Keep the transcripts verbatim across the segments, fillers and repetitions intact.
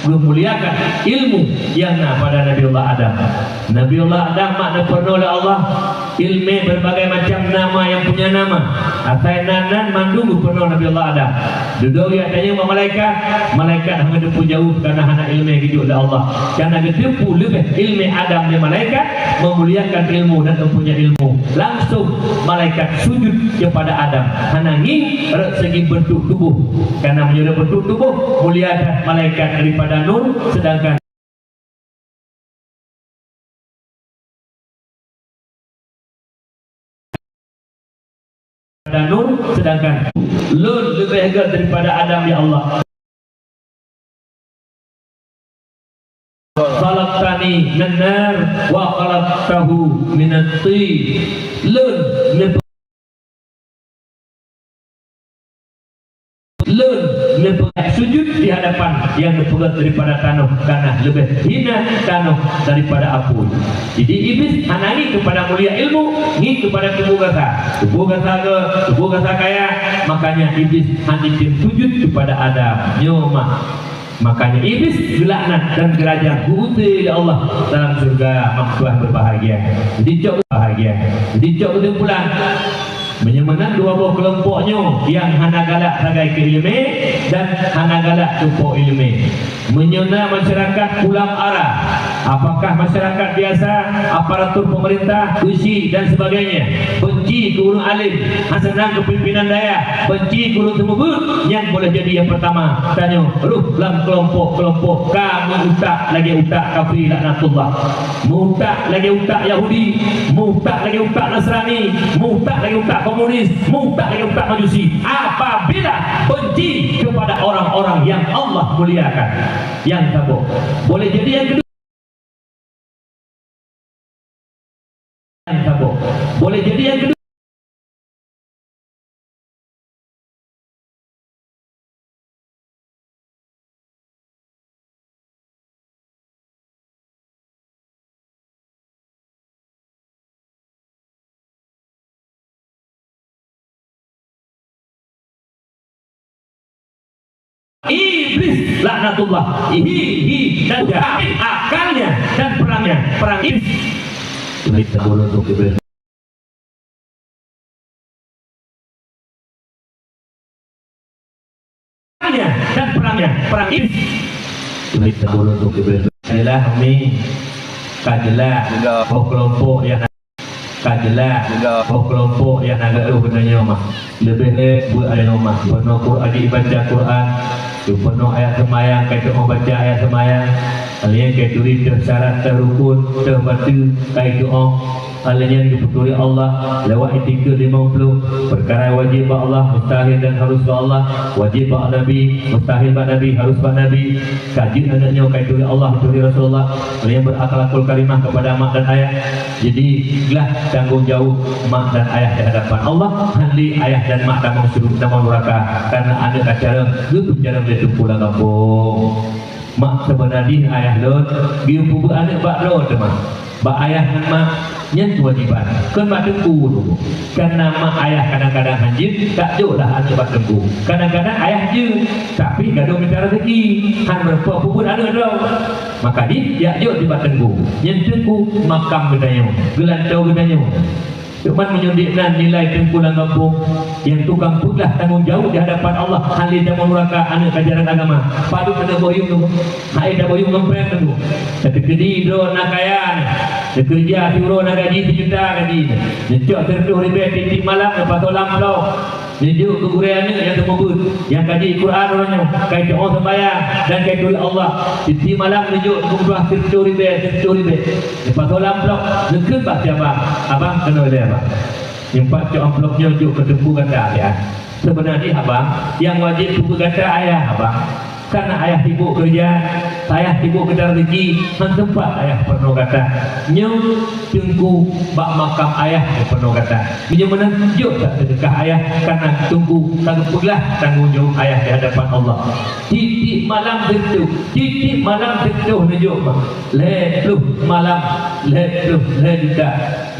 Meumuliakan ilmu nyang na pada Nabi Allah Adam. Nabi Allah Adam mak neupeurunoe lé Allah ilmé berbagai macam nama yang punya nama. Asai nan-nan mandum geupeurunoe Nabi Allah Adam. Dudoe geutanyong bak malaikat, malaikat hana geuteupeue jaweueb karena hana ilmé geujok lé Allah. Karena geuteupeue leubeh ilmé Adam lé malaikat, meumuliakan ilmu dan mempunyai ilmu. Langsung malaikat sujud kepada Adam. Hana ngieng rot segi bentuk tuboh. Karena meunyoe rot bentuk tuboh, mulia that malaikat daripada nur, sedangkan Nur, sedangkan lôn leubeh gét daripada Adam, ya Allah. Khalaqtani minan nar wa khalaqtahu minat tin. Lôn neupe-, lôn neupeugah sujud di hadapan nyang neupeugét daripada tanoh, karena leubeh hina tanoh daripada apui. Jadi, Iblis hana ngieng keupada mulia ilmu, ngieng keupada tuboh gata. Tuboh gata gét, tuboh gata kaya, makanya Iblis hana jitem sujud keupada Adam. Nyoe mah. Makanya Iblis geulaknat dan geurajam, geuusé lé Allah dalam syeuruga, mak tuan berbahagia. Jadi cok bahagia. Jadi cok kesimpulan. Meunyoe meunan dua boh keulompok nyoe nyang hana galak sagai keu ileumé dan hana galak keu po ileumé. Meunyoe na masyarakat pulang arah, apakah masyarakat biasa, aparatur pemerintah, beusi dan sebagainya, benci keu ureuëng alim, hana seunang keu pimpinan dayah, benci keu ureuëng seumeubeuet, nyan boleh jadi nyang pertama. Tanyoe rôh lam keulompok-keulompok ka meu-utak lagée utak kafé laknatullah. Meu-utak lagée utak Yahudi, meu-utak lagée utak Nasrani, meu-utak lagée utak komunis, meu-utak lagée utak Majusi. Apabila benci kepada orang-orang yang Allah muliakan, nyang saboh. Boleh jadi nyang keudua, nyang saboh. Boleh jadi nyang keudua. Iblis laknatullah. Hi, hi, dan jahat akalnya dan perangnya, perang iblis. Baik, tak boleh untuk Iblis. Perangnya dan perangnya, perang iblis. Baik, tak boleh untuk Iblis. Jelas, Umi. Ka jelas. Jelas. Oh, kelompok yang Ka jeulaih, boh keulompok nyang na geuh geutanyoe mah. Leubeh lé buet ayat nyoe mah. Peunoh Quran, jibaca Quran, peunoh ayat seumayang, ka jiteu'oh baca ayat seumayang. Alèh nyan ka jituri teuh syarat, teuh rukun, teuh bateue, ka jiteu'oh. Alèh nyan geupeuturi Allah lewat itikeuet limong ploh. Peukara wajéb bak Allah, mustahil dan harus bak Allah. Wajéb bak Nabi, mustahil bak Nabi, harus bak Nabi. Ka jeuet aneuk nyoe ka jituri Allah, jituri Rasulullah. Alèh nyan beurakhlakul karimah keupada mak dan ayah. Jadi, glah tanggong jaweueb mak dan ayah di hadapan Allah, han lé ayah dan mak tamong syeuruga, tamong nuraka, karena aneuk ka carông, geupeucarông lé teungku lam gampông. Mak seubeuna jih ayah lôn, geupeubuet aneuk bak droe teuma. Bak ayah ngon mak, nyan keuwajiban, kon bak teungku teungku. Karena mak ayah kadang-kadang han jeuet, tak jok lah aneuk bak teungku. Kadang-kadang ayah jeuet, tapi gadôh mita raseuki, han meureumpok peubuet aneuk droe. Maka jih, jak jok di bak teungku. Nyan teungku makam geutanyoe, geulantoe geutanyoe. Teuma meunyoe dik nan nilai teungku lam gampông, nyang tukang peuglah tanggong jaweueb di hadapan Allah, han lé tamong nuraka aneuk ajaran agama. Padub aneuk boh yuem tu, hai taboh yuem ngon péng tu. Teukeudi droe na kaya nyan, teukeureuja siuroe na gaji sijuta gaji nyan. Neucok sireutôh ribèe tiep-tiep malam neupasoe lam amplop. Neujok keu gurèe aneuk nyang seumeubeuet, nyang ka ji Quran uroe nyoe, ka jiteu'oh seumayang dan ka jituri Allah. Tiep-tiep malam neujok keu gurèe sireutôh ribèe, sireutôh ribèe. Neupasoe lam amplop, neukheun bak si abang, "Abang, keunoe lé abang. Nyoe pat cok amplop nyoe jok keu teungku gata, ya. Seubeuna jih abang, nyang wajéb peubuet gata ayah abang." Karena ayah sibuk keureuja, ayah sibuk mita raseuki, han seumpat ayah peurunoe gata. Nyoe teungku bak makam ayah peurunoe gata. Meunyoe meunan, jok that seudeukah ayah, karena teungku ka geupeuglah tanggong jaweueb ayah di hadapan Allah. Tiep-tiep malam sireutôh, tiep-tiep malam sireutôh neujok mah. Lhèe ploh malam, lhèe ploh, lhèe juta.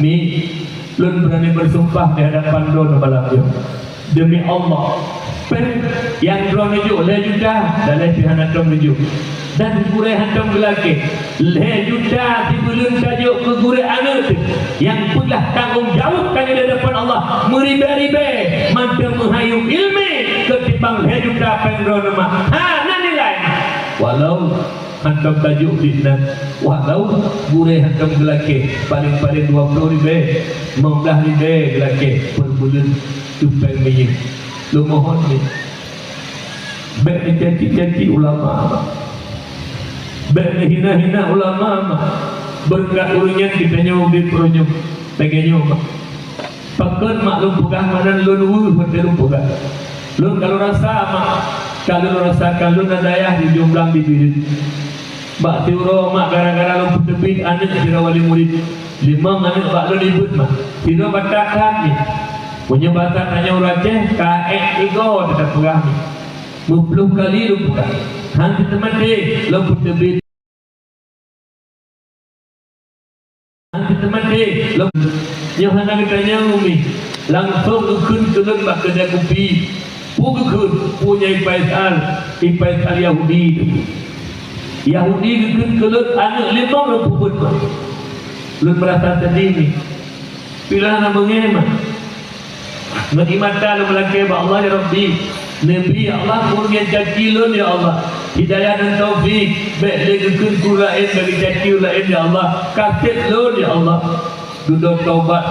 Mi, lôn beurani beusumpah di hadapan droeneuh malam nyoe. Demi Allah, péng nyang droeneuh jok lhèe juta, dalèh pih hana tom neujok. Dan gurée hantom geulakée. Lhée juta sibuleuen tajok keu gurée aneuëk teuh, nyang peugah tanggong jaweueb ka di hadapan Allah meuribée-ribée mantong meuhayue iéleumé ketimbang lhée juta péng droeneueh mah. Hana nilai. Walau hantom tajok di nan, walau gurée hantom geulakée, paleng-paleng dua ploh ribée, limong blaih ribée geulakée per buleuen keu péng minyeuk. Lôn mohon nyoe, bék neucaci-caci ulama. Bék neuhina-hina ulama. Beureukat ureuëng nyan geutanyoe udeb uroe nyoe. Lagée nyoe, mak. Pakon mak lôn peugah meunan lôn weueh watée lôn peugah. Lôn ka lôn rasa, mak, ka lôn rasakan lôn na dayah di Jomblang di Bireuen. Bak siuroe mak gara-gara lôn peuteubiet aneuëk sidroe wali murit. Limong aneuëk bak lôn ibeuet mak. Sidroe batat that nyoe. Meunyoe basa tanyoe ureuëng Aceh, ka ék igoe teuka peugah nyoe. Meuploh kali lôn peugah. Han teuteumaté lôn peuteubiet. Han teuteumaté lôn. Nyoe hana geutanyong umi. Langsong geukheun keu lôn bak keudè kupi. Peue geukheun? Peue nyan i Faisal, i Faisal Yahudi tu. Yahudi geukheun keu lôn aneuëk limong lôn peubuet mak. Lôn meurasa seudeh nyoe. Pilah na beungéh mak. Ngon ié mata lôn meulakée bak Allah, "Ya Rabbi, neubri ya Allah ureuëng nyang caci lôn ya Allah, hidayah dan taufik, bék lé geukheun keu ureuëng laén bagi caci ureuëng laén ya Allah, kaseb lôn ya Allah." Dudoe taubat,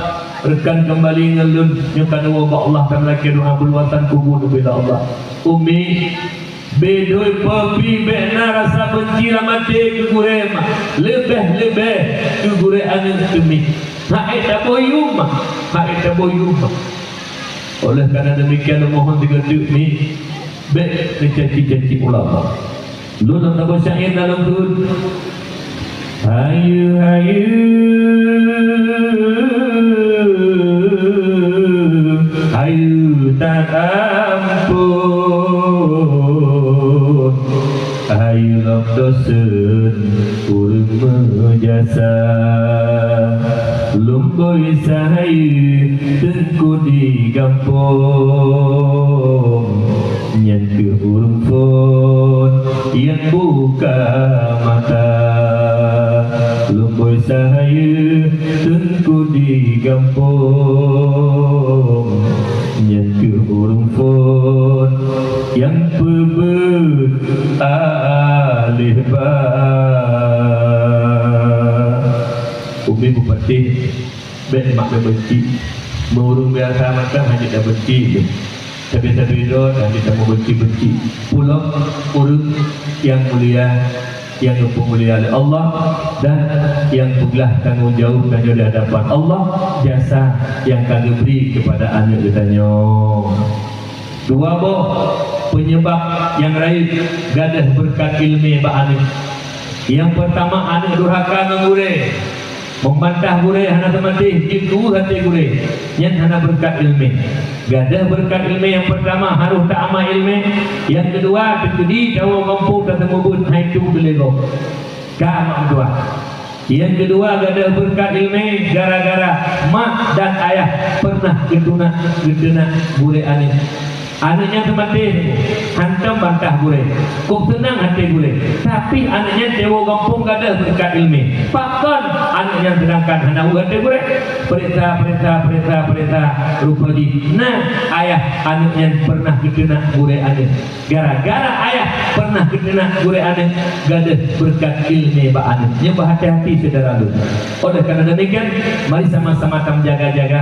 reukon keumbali ngon lôn, nyoe ka neuwoe bak Allah, ka meulakée doá beuluwasan kubu neubela Allah. Umi, beudôh peupi bék na rasa beunci lam até keu gurée mak, leubeh-leubeh keu gurée aneuëk teumi. Hak ék taboh yum mak, hak ék taboh yum mak. Oleh karena demikian, lôn mohon sigoe teuk mi, bék neucaci-caci ulama. Lôn lam saboh syair na lôn kheun. Hayu, hayu, hayu tatampu. Hayu lom dosen ureuëng meujasa. Lumboi sahayu teungku di gampông, nyan keuh ureuëng phon nyang buka mata. Lumboi sahayu teungku di gampông, nyan keuh ureuëng phon nyang peubeuet aléh ba. Umi Bupati, bék mak neubeunci. Meureueng biasa mantong hana tabeunci lé. Tapi-tapi droe hana tameubeunci-beunci. Pulo ureuëng nyang mulia, nyang geupeumulia lé Allah dan nyang peuglah tanggong jaweueb tanyoe di hadapan Allah, jasa nyang ka geubri keupada aneuëk geutanyoe. Dua boh peunyeubab nyang rayeuk gadôh beureukat iéleumé bak aneuëk. Nyang peurtama, aneuëk durhaka ngon gurée, meubantah gurée hana teumatéh, jeuet keu até gurée, nyan hana beureukat iéleumé. Gadôh beureukat iéleumé nyang peurtama harôh taamal iéleumé, nyang keudua teukeudi tawoe gampông tateumeubuet hai tu teuleugom. Ka mak meutuah. Nyang keudua gadôh beureukat iéleumé gara-gara mak dan ayah peureunah geuteunak, geuteunak gurée aneuëk. Aneuëk nyan teumatéh, hantom bantah gurée, kok seunang até gurée. Tapi aneuëk nyan tawoe gampông gadôh beureukat iéleumé. Pakon aneuëk nyan seudangkan hana weueh até gurée? Peuriksa, peuriksa, peuriksa, peuriksa. Rupa jih na ayah aneuëk nyan peureunah geuteunak gurée aneuëk. Gara-gara ayah peureunah geuteunak gurée aneuëk, gadôh beureukat iéleumé bak aneuëk. Nyoe beuhati-hati syedara lôn. Oleh karena demikian, mari sama-sama tameujaga-jaga.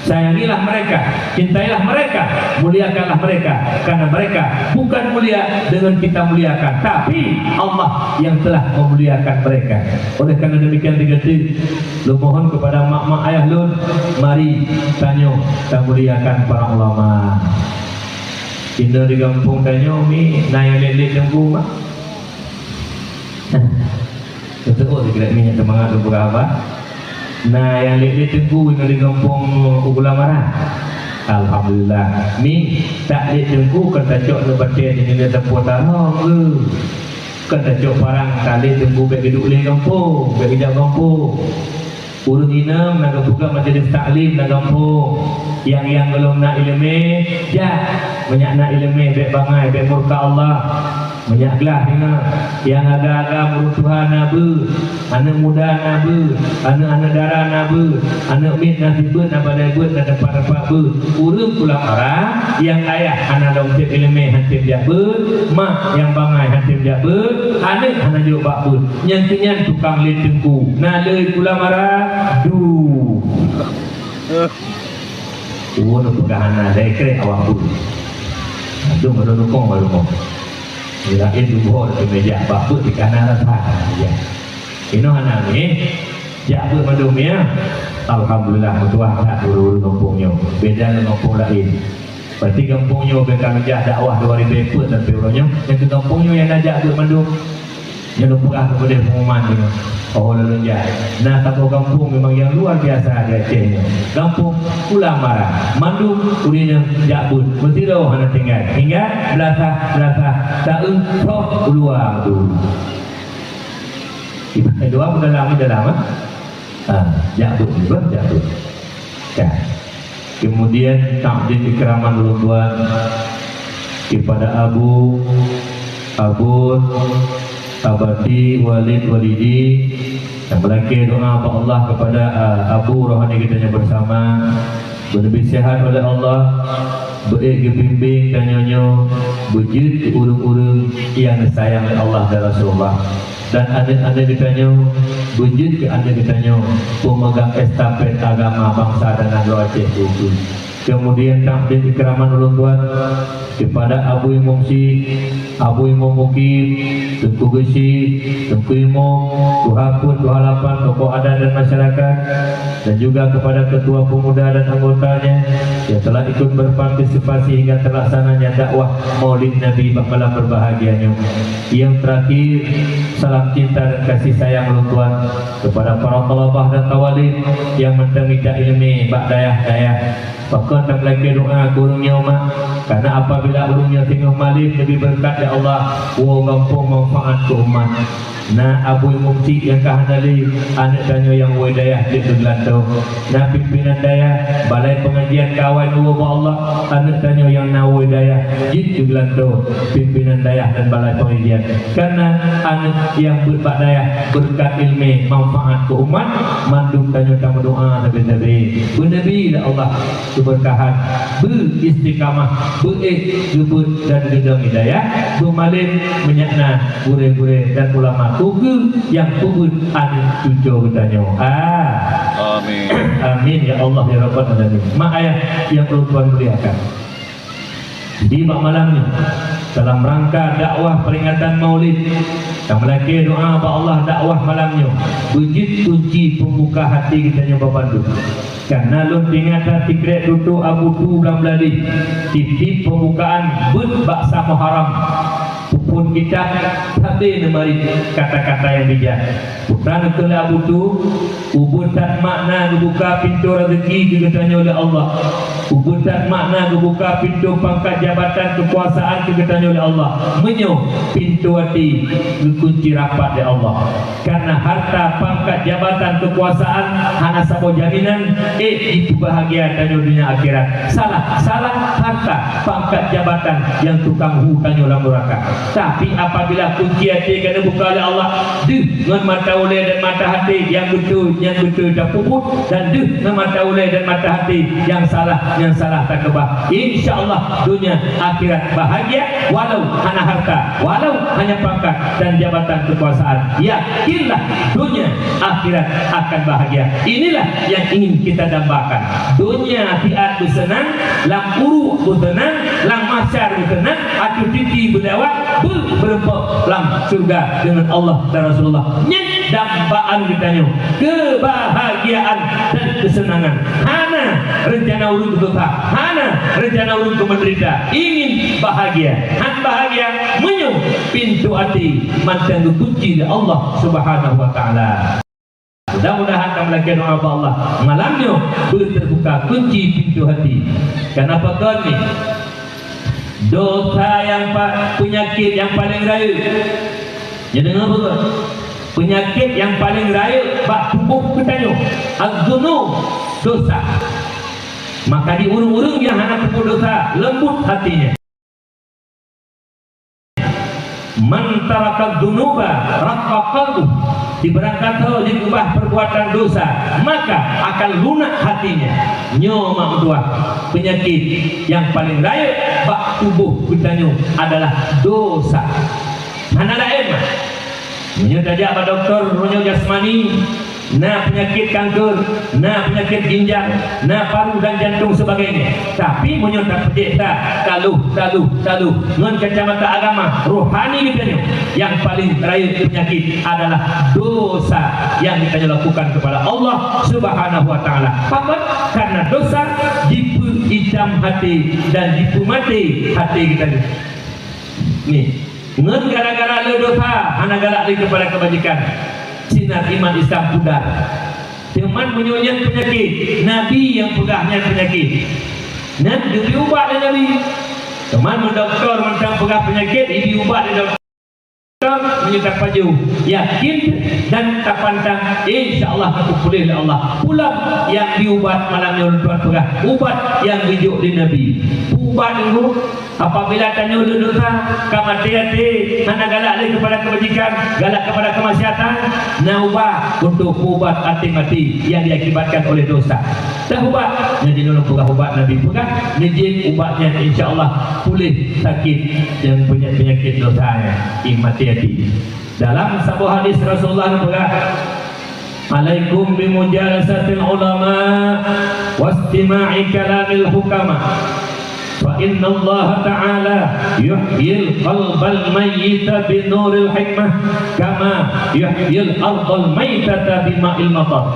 Sayangilah mereka, cintailah mereka, muliakanlah mereka, karena mereka bukan mulia dengan kita muliakan, tapi Allah yang telah memuliakan mereka. Oleh karena demikian, tiga detik, lôn mohon kepada mak-mak ayah lôn, mari tanyoe tamuliakan para ulama. Inoe di gampông tanyoe mi na nyang lét-lét teungku, mak? Beutôi, sikrek mi nyang teumangat lôn peugah haba. Na nyang lét-lét teungku inoe di gampông Ugula Mara. Alhamdulillah. Mi, tak lét teungku kon tacok ngon batée di nilai sampôh tahun ke. Kon tacok parang, tak lét teungku bék geuduek lé gampông, bék geujak gampông. Ureuëng inong na geupeugah majlis taklim na gampông. Nyang-nyang gohlom na iéleumé, jak. Meunyak na iéleumé, bék bangai, bék murka Allah. Meunyak glah deungoe, nyang agam-agam ureueng tuha na beuet, aneuk muda na beuet, aneuk-aneuk dara na beuet, aneuk miet na sibeuet, na balée beuet, na teumpat-teumpat beuet. Ureueng Kulamara nyang ayah hana lom sép iéleumé han tem jak beuet, mak nyang bangai han tem jak beuet, aneuk hana jok bak beuet. Nyan keuh nyan tukang lé teungku. Na lé Kulamara, duek. Ulôn peugah hana lé krek awak beuet. Dum lôn dukong baru mo. Laén duboh di meja, bak beuet di kanan rasa. Ya. Inoe hana ngieng, jak beuet mandum ya. Alhamdulillah, meutuah that ureueng-ureueng gampông nyoe. Beda ngon gampông laén. Berarti gampông nyoe bèk ka meujak dakwah dua ribèe peuet sampai uroe nyoe. Nyang keu gampông nyoe nyang na jak beuet mandum. Nyoe lôn peugah keupada pengumuman nyoe. Oh, lôn jak. Na saboh gampông memang nyang luar biasa di Aceh nyoe. Gampông Kulamara. Mandum ureueng nyoe jak beuet. Meusidroe hana tinggai. Hingga beulasah-beulasah taeu troh u luwa tu. Ibarat doa pun dalam, dalam, ah. Ah, jak beuet, jak beuet. Kan. Kemudian takdim ikraman ulôn tuan kepada Abu, Abon, Abati, Walid, Walidi, dan melakèe doa bak Allah kepada, ah, Abu rohani kita yang bersama, beuleubèh sehat oleh Allah, beuék geubimbéng tanyoe nyoe beujeuet keu ureueng-ureueng nyang geusayang lé Allah dan Rasulullah. Dan aneuk-aneuk geutanyoe, beujeuet keu aneuk geutanyoe peumeugang estafet agama bansa dan nanggroe Aceh keu-keu. Kemudian takdim ikraman ulôn tuan kepada Abu Imum Syik, Abu Imum Mukim, Teungku Geuchik, Teungku Imum, Tuha Peuet, Tuha Lapan, tokoh adat dan masyarakat, dan juga kepada ketua pemuda dan anggotanya yang telah ikut berpartisipasi hingga terlaksananya dakwah Maulid Nabi bak malam berbahagia nyoe. Yang terakhir, salam cinta dan kasih sayang ulôn tuan kepada para thalabah dan tawalib yang mantong mita iéleumé bak dayah-dayah. Pakon tameulakèe doa keu ureueng nyoe mak, karena apabila ureueng nyoe singoh malém leubèh beureukat lé Allah, woe gampông manfaat keu umat. Na Abu Imum Syik nyang ka hana lé, aneuk tanyoe nyang woe dayah jeuet keu geulantoe. Na pimpinan dayah, balai pengajian ka awai neuwoe bak Allah, aneuk tanyoe nyang na woe dayah jeuet keu geulantoe pimpinan dayah dan balai pengajian. Karena aneuk nyang beuet bak dayah beureukat iéleumé manfaat keu umat, mandum tanyoe tameudoa sabe-sabe. Beuneubri lé Allah keubeurkahan, beu istiqamah, beuék geubeuet dan geudong hidayah, beumalém meunyak na gurèe-gurèe dan ulama keu-keu nyang peubeuet aneuk cucoe geutanyoe. Ah. Amin. Amin ya Allah ya Rabbal Alamin. Mak ayah nyang ulôn tuan muliakan. Di bak malam nyoe, dalam rangka dakwah peringatan Maulid, tameulakèe doa bak Allah dakwah malam nyoe beujeuet kunci peumbuka hati geutanyoe bandum. Karena lôn teuingat that sikrek tutoe Abu Tu Blang Blaleh, tieb-tieb peumbukaan beuet bak sa Muharram. Peuphon kitab sabe neumarit kata-kata nyang bijak. Peue treuk kheun lé Abu Tu, ubeuet that makna geubuka pintoe raseuki keu geutanyoe lé Allah. Ubeuet that makna geubuka pintoe pangkat jabatan keukuasaan keu geutanyoe lé Allah. Meunyoe pintoe até geukunci rapat lé Allah. Karena harta, pangkat, jabatan, keukuasaan hana saboh jaminan ék jipeubahgia tanyoe donya akhirat. Salah, salah harta, pangkat, jabatan nyang tukang hu tanyoe lam nuraka. Tapi apabila kunci até ka neubuka lé Allah, deuh ngon mata ulèe dan mata até nyang beutôi, nyang beutôi tapeubuet, dan deuh ngon mata ulèe dan mata até nyang salah, nyang salah takeubah. Insya Allah donya akhirat bahagia walau hana harta, walau hanya pangkat dan jabatan keukuasaan. Yakinlah donya akhirat akan bahagia. Inilah yang ingin kita dambakan. Donya siat beuseunang, lam uruek beuseunang, lam mahsyar beuseunang, ateueh titi beulewat, beu-, beureumpok lam syeuruga deungon Allah dan Rasulullah. Nyan dambaan geutanyoe keubahagiaan dan keuseunangan. Hana reuncana ureueng keu susah, hana reuncana ureueng keu meudeurita. Ingin bahagia, han bahagia meunyoe pintoe até mantong geukunci lé Allah Subhanahu wa Taala. Mudah-mudahan kamoe lakèe doa bak Allah, malam nyoe beuteurbuka kunci pintoe hati. Kenapa kon ni? Dosa nyang pa-, peunyakét nyang paleng rayeuk. Nyoe deungoe beutôi. Peunyakét nyang paleng rayeuk bak tuboh geutanyoe, az-zunub, dosa. Maka di ureueng-ureueng nyang hana peubuet dosa, leumbut hatinya. "Man taraka dzunuba raqqa qalbuh." Sibarang tantoe jiubah perbuatan dosa, maka akan lunak hatinya. Nyoe mak meutuah, peunyakét nyang paleng rayeuk bak tuboh geutanyoe adalah dosa. Hana laén mah. Meunyoe tajak bak dokto, meunyoe jasmani, na peunyakét kanker, na peunyakét ginjal, na paru dan jantung sebagainya. Tapi meunyoe tapeujeuet that, taloh, taloh, taloh, ngon kacamata agama, rohani geutanyoe, nyang paleng rayeuk peunyakét adalah dosa nyang geutanyoe lakukan kepada Allah Subhanahu wa Taala. Pakon? Karena dosa jipeuitam até dan jipeumaté até geutanyoe. Nih, ngon gara-gara le dosa hana galak lé kepada kebajikan. Sinan iman Islam pudar. Teuma meunyoe nyan peunyakét, Nabi nyang peugah nyan peunyakét, nyan geubri ubat lé Nabi. Teuma meudokto mantong peugah peunyakét, geubri ubat lé dokto. Meunyoe tapajoh, yakin dan tapantang, insya Allah akan puléh lé Allah. Pulang nyang diubat malam nyoe lôn tuan peugah, ubat nyang geujok lé Nabi. Ubat nyoe, apabila tanyoe le dosa, ka maté até, hana galak lé kepada kebajikan, galak kepada kemaksiatan, na ubat untuk ubat até maté yang diakibatkan oleh dosa. Taubat, nyan jinoe lôn peugah ubat Nabi peugah, neujép ubat nyan insya Allah puléh sakét dan peunyakét dosa nyan. Ih, maté até. Dalam saboh hadis Rasulullah neupeugah, "Alaikum bimujalasatil ulama wastima'i kalamil hukama. Fa innallaha ta'ala yuhyil qalbal mayyita binuril hikmah kama yuhyil ardal maitata bima'il matar."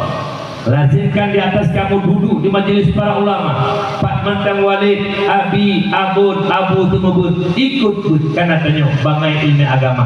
Lazimkan di atas kamu duduk di majelis para ulama, pat mantong walid, abi, abon, abu teumeubeuet, ikot beuet kana tanyoe bangai ileumèe agama.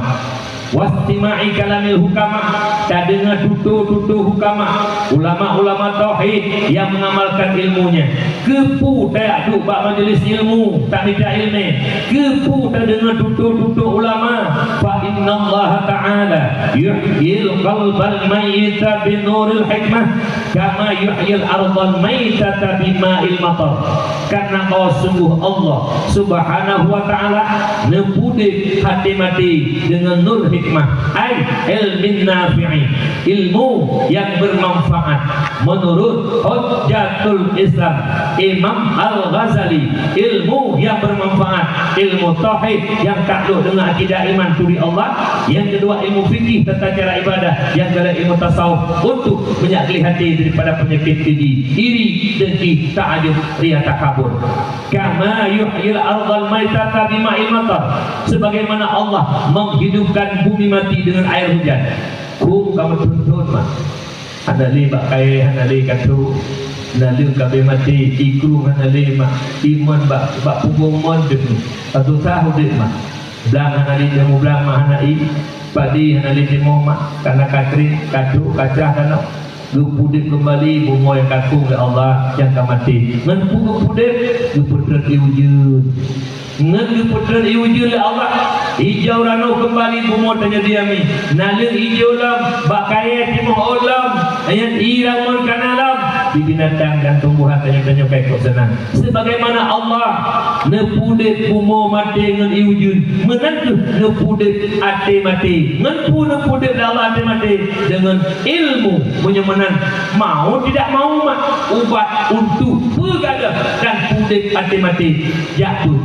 Wastima'i kalamil hukama, tadeungoe tutoe-tutoe hukama, ulama-ulama tauhid nyang mengamalkan ilmunya. Keupeue tajak duek bak majelis ilmu, tamita ileumèe? Keupeue tadeungoe tutoe-tutoe ulama? Fa innallaha ta'ala yuhyil qalbal mayyita binuril hikmah kama yuhyil ardal maitata bima'il matar. Karena bahwa sungguh Allah Subhanahu wa Ta'ala neupudép até maté deungon nur hikmah, ai ilmin nafi'i, ilmu yang bermanfaat. Menurut Hujjatul Islam Imam Al-Ghazali, ilmu yang bermanfaat, ilmu tauhid yang takluk dengan akidah iman turi Allah, yang kedua ilmu fikih tata cara ibadah, yang ketiga ilmu tasawuf untuk menyakli hati daripada penyakit keji, iri, dengki, ta'ajub, ria, takabur. Kama yuhyil ardal maitata bima'il matar. Sebagaimana Allah menghidupkan bumi mati dengan air hujan. Khueng ka meuthon-thon mak. Hana lé bak kayèe, hana lé katu. Naleueng ka abéh maté, ikrueng hana lé mak. Imon bak, bak pugoe mon deuh. Ka susah udép mak. Blang hana lé teumeublang mak, hana ié. Padi hana lé timoh mak. Kana ka kréng, katu, kacah kana. Geupudép keumbali bumoe nyang ka khueng lé Allah nyang ka maté. Ngon peue geupudép? Geupeutrön ié ujeuen. Ngon geupeutrön ié ujeuen lé Allah, ijau ranoe keumbali bumoe tanyoe diami. Naleueng ijau lom, bak kayèe timoh ôn lom, nyan ié ramon kana lom. Di binatang dan tumbuhan tanyoe, tanyoe ka ikot seunang. Sebagaimana Allah neupudép bumoe maté ngon ié ujeuen, meunan kheueh neupudép até maté. Ngon peue neupudép lé Allah até maté? Deungon ilmu. Meunyoe meunan, mau tidak mau mak, ubat untuk peugadôh dan pudép até maté jak beuet.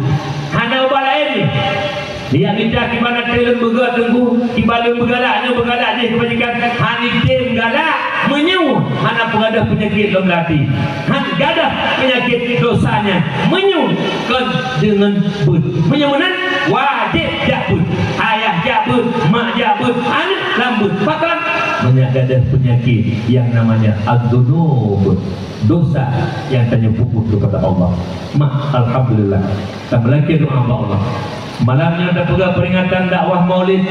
Hana ubat laén. Yak mita kiban até lôn beuga teungku, kiban lôn beugalak nyoe beugalak jih keubajikan, hana item galak meunyoe hana peugadôh peunyakét lom lam até. Han gadôh peunyakét dosa nyan meunyoe kon deungon beuet. Meunyoe meunan, wajéb jak beuet. Ayah jak beuet, mak jak beuet, aneuk lam beuet. Pakon? Meunyoe gadôh peunyakét nyang namanya az-dzunub, dosa nyang tanyoe peubuet keupada Allah. Mak, alhamdulillah. Tameulakèe doa bak Allah. Malam nyoe tapeugah peuringatan dakwah Maulid,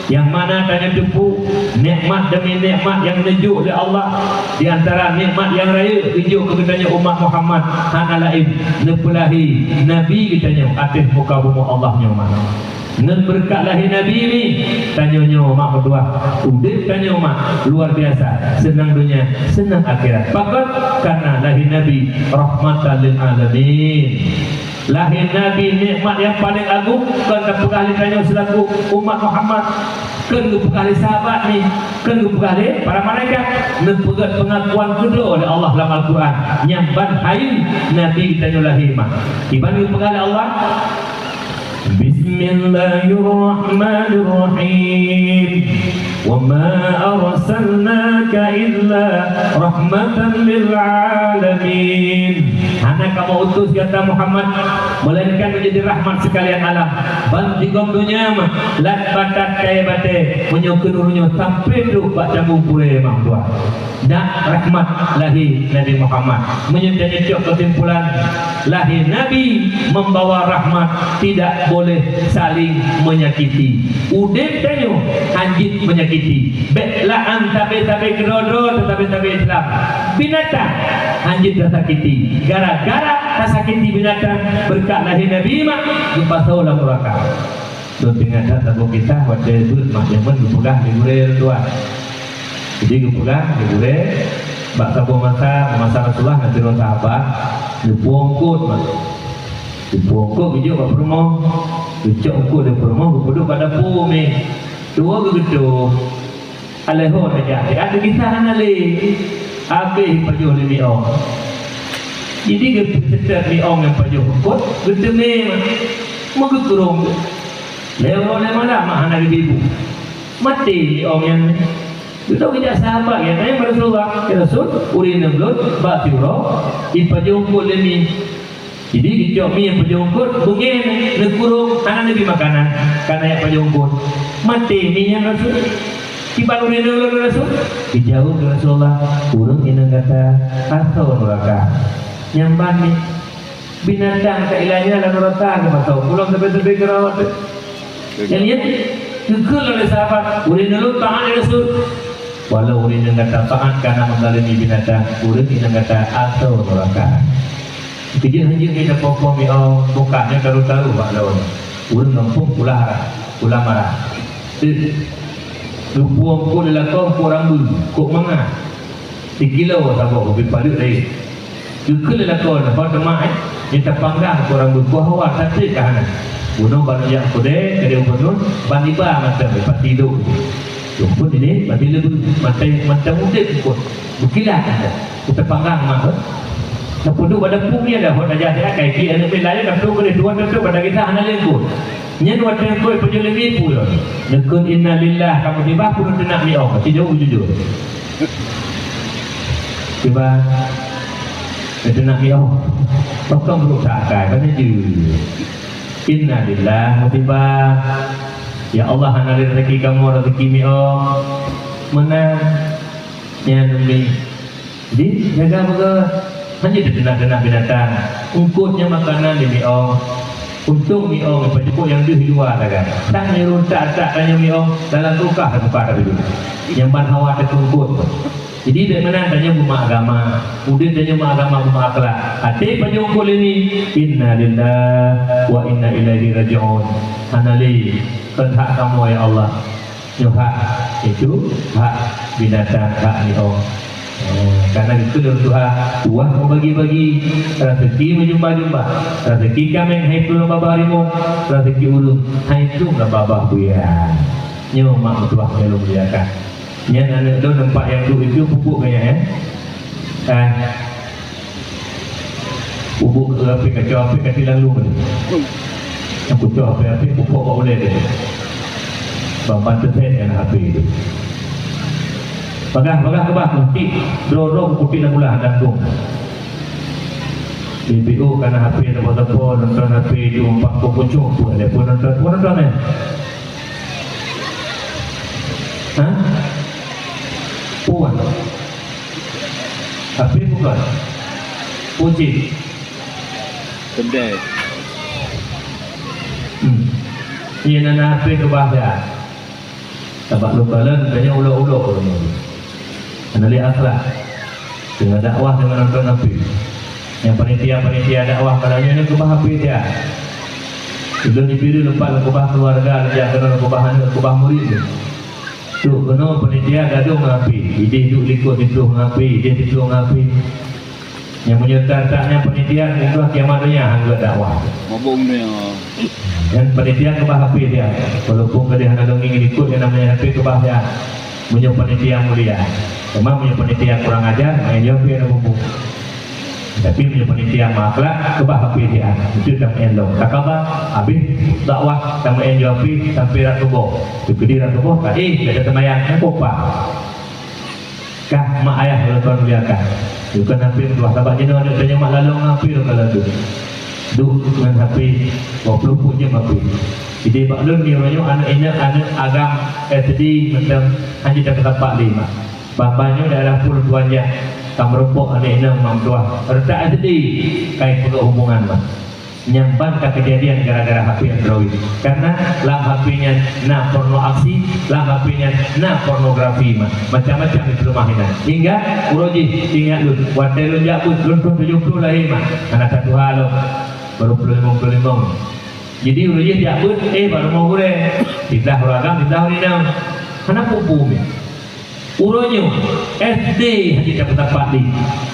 nyang mana tanyoe teupeu nikmat demi nikmat nyang neujok lé Allah. Di antara nikmat nyang rayeuk geujok keu geutanyoe umat Muhammad hana laén neupeulahé Nabi geutanyoe ateueh muka bumoe Allah nyoe mak. Ngon beureukat lahé Nabi nyoe, tanyoe nyoe mak meutuah, udép tanyoe mak luar biasa, seunang donya, seunang akhirat. Pakon? Karena lahé Nabi rahmatan lil alamin. Lahé Nabi nikmat nyang paleng agong, kon tapeugah lé tanyoe seulaku umat Muhammad, kon geupeugah lé sahabat nyan, kon geupeugah lé para malaikat, neupeugét peungakuan keudroe lé Allah lam Al-Quran, nyang ban hayeue Nabi tanyoe lahé mah. Kiban geupeugah lé Allah, Bismillahirrahmanirrahim. Wa ma arsalnaka illa rahmatan lil alamin. Hana kamoe utus gata Muhammad, melainkan menjadi rahmat sekalian alam. Ban sigom donya mah, lat batat kayée batée, meunyoe keunoe nyoe sampoe trok bak canggu purée mah, tuan. Dak rahmat lahé Nabi Muhammad. Meunyoe tanyoe cok keusimpulan, lahé Nabi membawa rahmat, tidak boleh saling menyakiti. Udeb tanyoe hanjeuet menyakiti. Bék laan sabe-sabe keudroe-droe, sabe-sabe Islam. Binatang hanjeuet tasakiti. Gara-gara tasakiti binatang, beureukat lahé Nabi mak geupasoe lam nuraka. Lôn teuingat that saboh kisah watée beuet mak jameun geupeugah di gurée lôn tuan. Jadi geupeugah di gurée bak saboh masa, masa Rasulullah ngon sidroe sahabat, geupuwoe eungkôt mak. Geupuwoe eungkôt geujok bak peurumoh, geucok eungkôt di peurumoh geupeuduek bak dapu mi. Tuwoe geugeutôh. Alèh ho tajak, tajak geukisah hana lé. Habéh pajoh lé miong. Jadi geupeuseutôt miong nyang pajoh eungkôt, geuteumé mak. Meugeukurong. Lhèe uroe lhèe malam mak hana geubri bu. Maté miong nyan. Geudong geujak sahabat nyan, tanyong bak Rasulullah, "Ya Rasul, ureueng inong lôn bak siuroe jipajoh eungkôt lé mi." Jadi geucok mi nyang pajoh eungkôt, beungèh neukurong, hana neubri makanan, ka na jak pajoh eungkôt. Maté mi nyan Rasul. Kiban ureueng inong lôn Rasul? Geujaweueb lé Rasulullah, "Ureueng inong gata asoe nuraka." Nyan ban mi. Binatang keuilanyan lam nuraka geupasoe. Pulang teubit-teubit keu rawat tu. Nyan, nyan, geukheun lé sahabat, "Ureueng inong lôn taat lé Rasul." Walau ureueng inong gata taat ka na meugalemi binatang, ureueng inong gata asoe nuraka. Keujeuet hanjeuet geuh tapoh-poh miong, bukan nyoe taru-taru bak lôn. Ureueng gampông pula, pula marah. Teuh. Geupuwoe eungkôt lé lakoe, eungkôt rambeue, eungkôt mangat. Sikilo saboh ubit padeuet laén. Geukheun lé lakoe nyan, ho teuma, eh, nyang tapanggang eungkôt rambeue, kuah awar, sateuk ka hana. Bunoe ban jak keudè, keudè gubunur, ban iba mantong, ipat tidong. Lôn pun ini, ban dileubeue, mantong, mantong udeb eungkôt. Beukilat mantong. Tapanggang mak, eh. Tapeuduek bak dapu nyan dah, ho tajak siat, kai pih aneuk miet laén, tapeuduek keudeh, tuan tapeuduek bak dagisah hana lé eungkôt. Nyan watèe eungkôt pajoh lé mi peue lom. Neukheun innalillah, ka musibah, peue teunak miong, sijauh jujur. Cuba, teunak miong. Tokong beurôk sakai, bana jeuet. Innalillah, musibah. Ya Allah, hana lé raseuki kamoe, raseuki miong. Meunan. Nyan umi. Jadi, jaga beuga. Hana teunak-teunak binatang. Eungkôt nyan makanan di miong. Untông miong, pajumpok nyang deuh di luwa sagai. Sang nyang rhot that-that tanyoe miong, dalam kulkas tabuka tapeujeuet. Nyang ban hawa teukeungkôt. Jadi, bèk meunan tanyoe beumat agama. Udeb tanyoe mat agama, beumat akhlak. Até pajoh eungkôt lé mi, innalillah wa inna ilaihi raji'un. Hana lé, kon hak kamoe, ya Allah. Nyoe hak, itu hak binatang, hak miong. Eh, karena itu lôn tuha, tuah meubagi-bagi, raseuki meujumba-jumba, raseuki kaméng hai plueng babah rimueng, raseuki ureueng hai plueng babah buya. Nyoe mak meutuah nyang lôn muliakan. Nyan aneuk lôn nampak nyang duek itu pupuk keu nyan, eh. Eh. Pupuk keu apit, kacau apit, kacau lalu. Aku cok apit-apit, pupuk bak ulèe tu. Bang bantu set nyan apit tu. Pagah, pagah keubah kutik, droe-droe kutik lam ulah dan gong. Di B O kana H P, telepon-telepon, nonton H P, tu empat puluh pucuk, tu ada pun nonton, pun nonton, eh. Ha? Puan. Tapi bukan. Puji. Kedai. Hmm. Ini nana H P ke bahasa. Tabak luka lon, tanya ulok-ulok. Nali akhlak. Teungoh dakwah teungoh nonton H P. Nyang panitia-panitia dakwah malam nyoe keubah H P dia. Ulôn di Bireuen leumpat keubah keuluwarga, leuja keunoe keubah aneuk, keubah murit. Trok keunoe panitia gadôh ngon H P. Idéh duek likot sitoh ngon H P, idéh sitoh ngon H P. Nyang meunyoe that-that nyan panitia, mungkin kiamat donya hana dakwah. Mabong dunia. Nyan panitia keubah H P dia. Walaupun ka hana lôn ngieng ikot nyang namanya H P keubah dia. Meunyoe panitia mulia. Cuma meunyoe panitia kurang ajar, main H P na bumbu. Tapi meunyoe panitia meuakhlak, keubah H P dia. Itu dah main lom. Takabah, habis dakwah, sama main H P sampai rot suboh. Keudéh rot suboh, tak eh, dah teumanyang, kan kopa. Kah mak ayah ulôn tuan muliakan. Bukan H P meutuah, sabab jinoe aneuk tanyoe mak lalong ngon H P lôn kalon tu. Duek ngon H P, dua puluh empat jam H P. Jadi bak lôn ni uroe nyoe aneuk inong, aneuk agam S D mantong hana jiteupeue sapat lé mak. Ban-ban nyoe daerah Pulo Tuanjak ka meurumpok aneuk inong mak meutuah. Reutak S D kai peugah hubungan mak. Nyang ban ka keujadian gara-gara H P Android. Karena lam H P nyan na porno aksi, lam H P nyan na pornografi, ma-, macam-macam dipeuleumah inan. Hingga uroe jih ingat lôn, watèe lôn jak beuet, lôn thôn tujoh ploh lahé, ma, hana tatuha lom, baru ploh limong, ploh limong. Jadi uroe jih jak beuet, eh, bak rumoh gurèe, titah ureueng agam, titah ureueng inong. Hana peue-peue mé. Uroe nyoe, S D hana jiteupeue sapat lé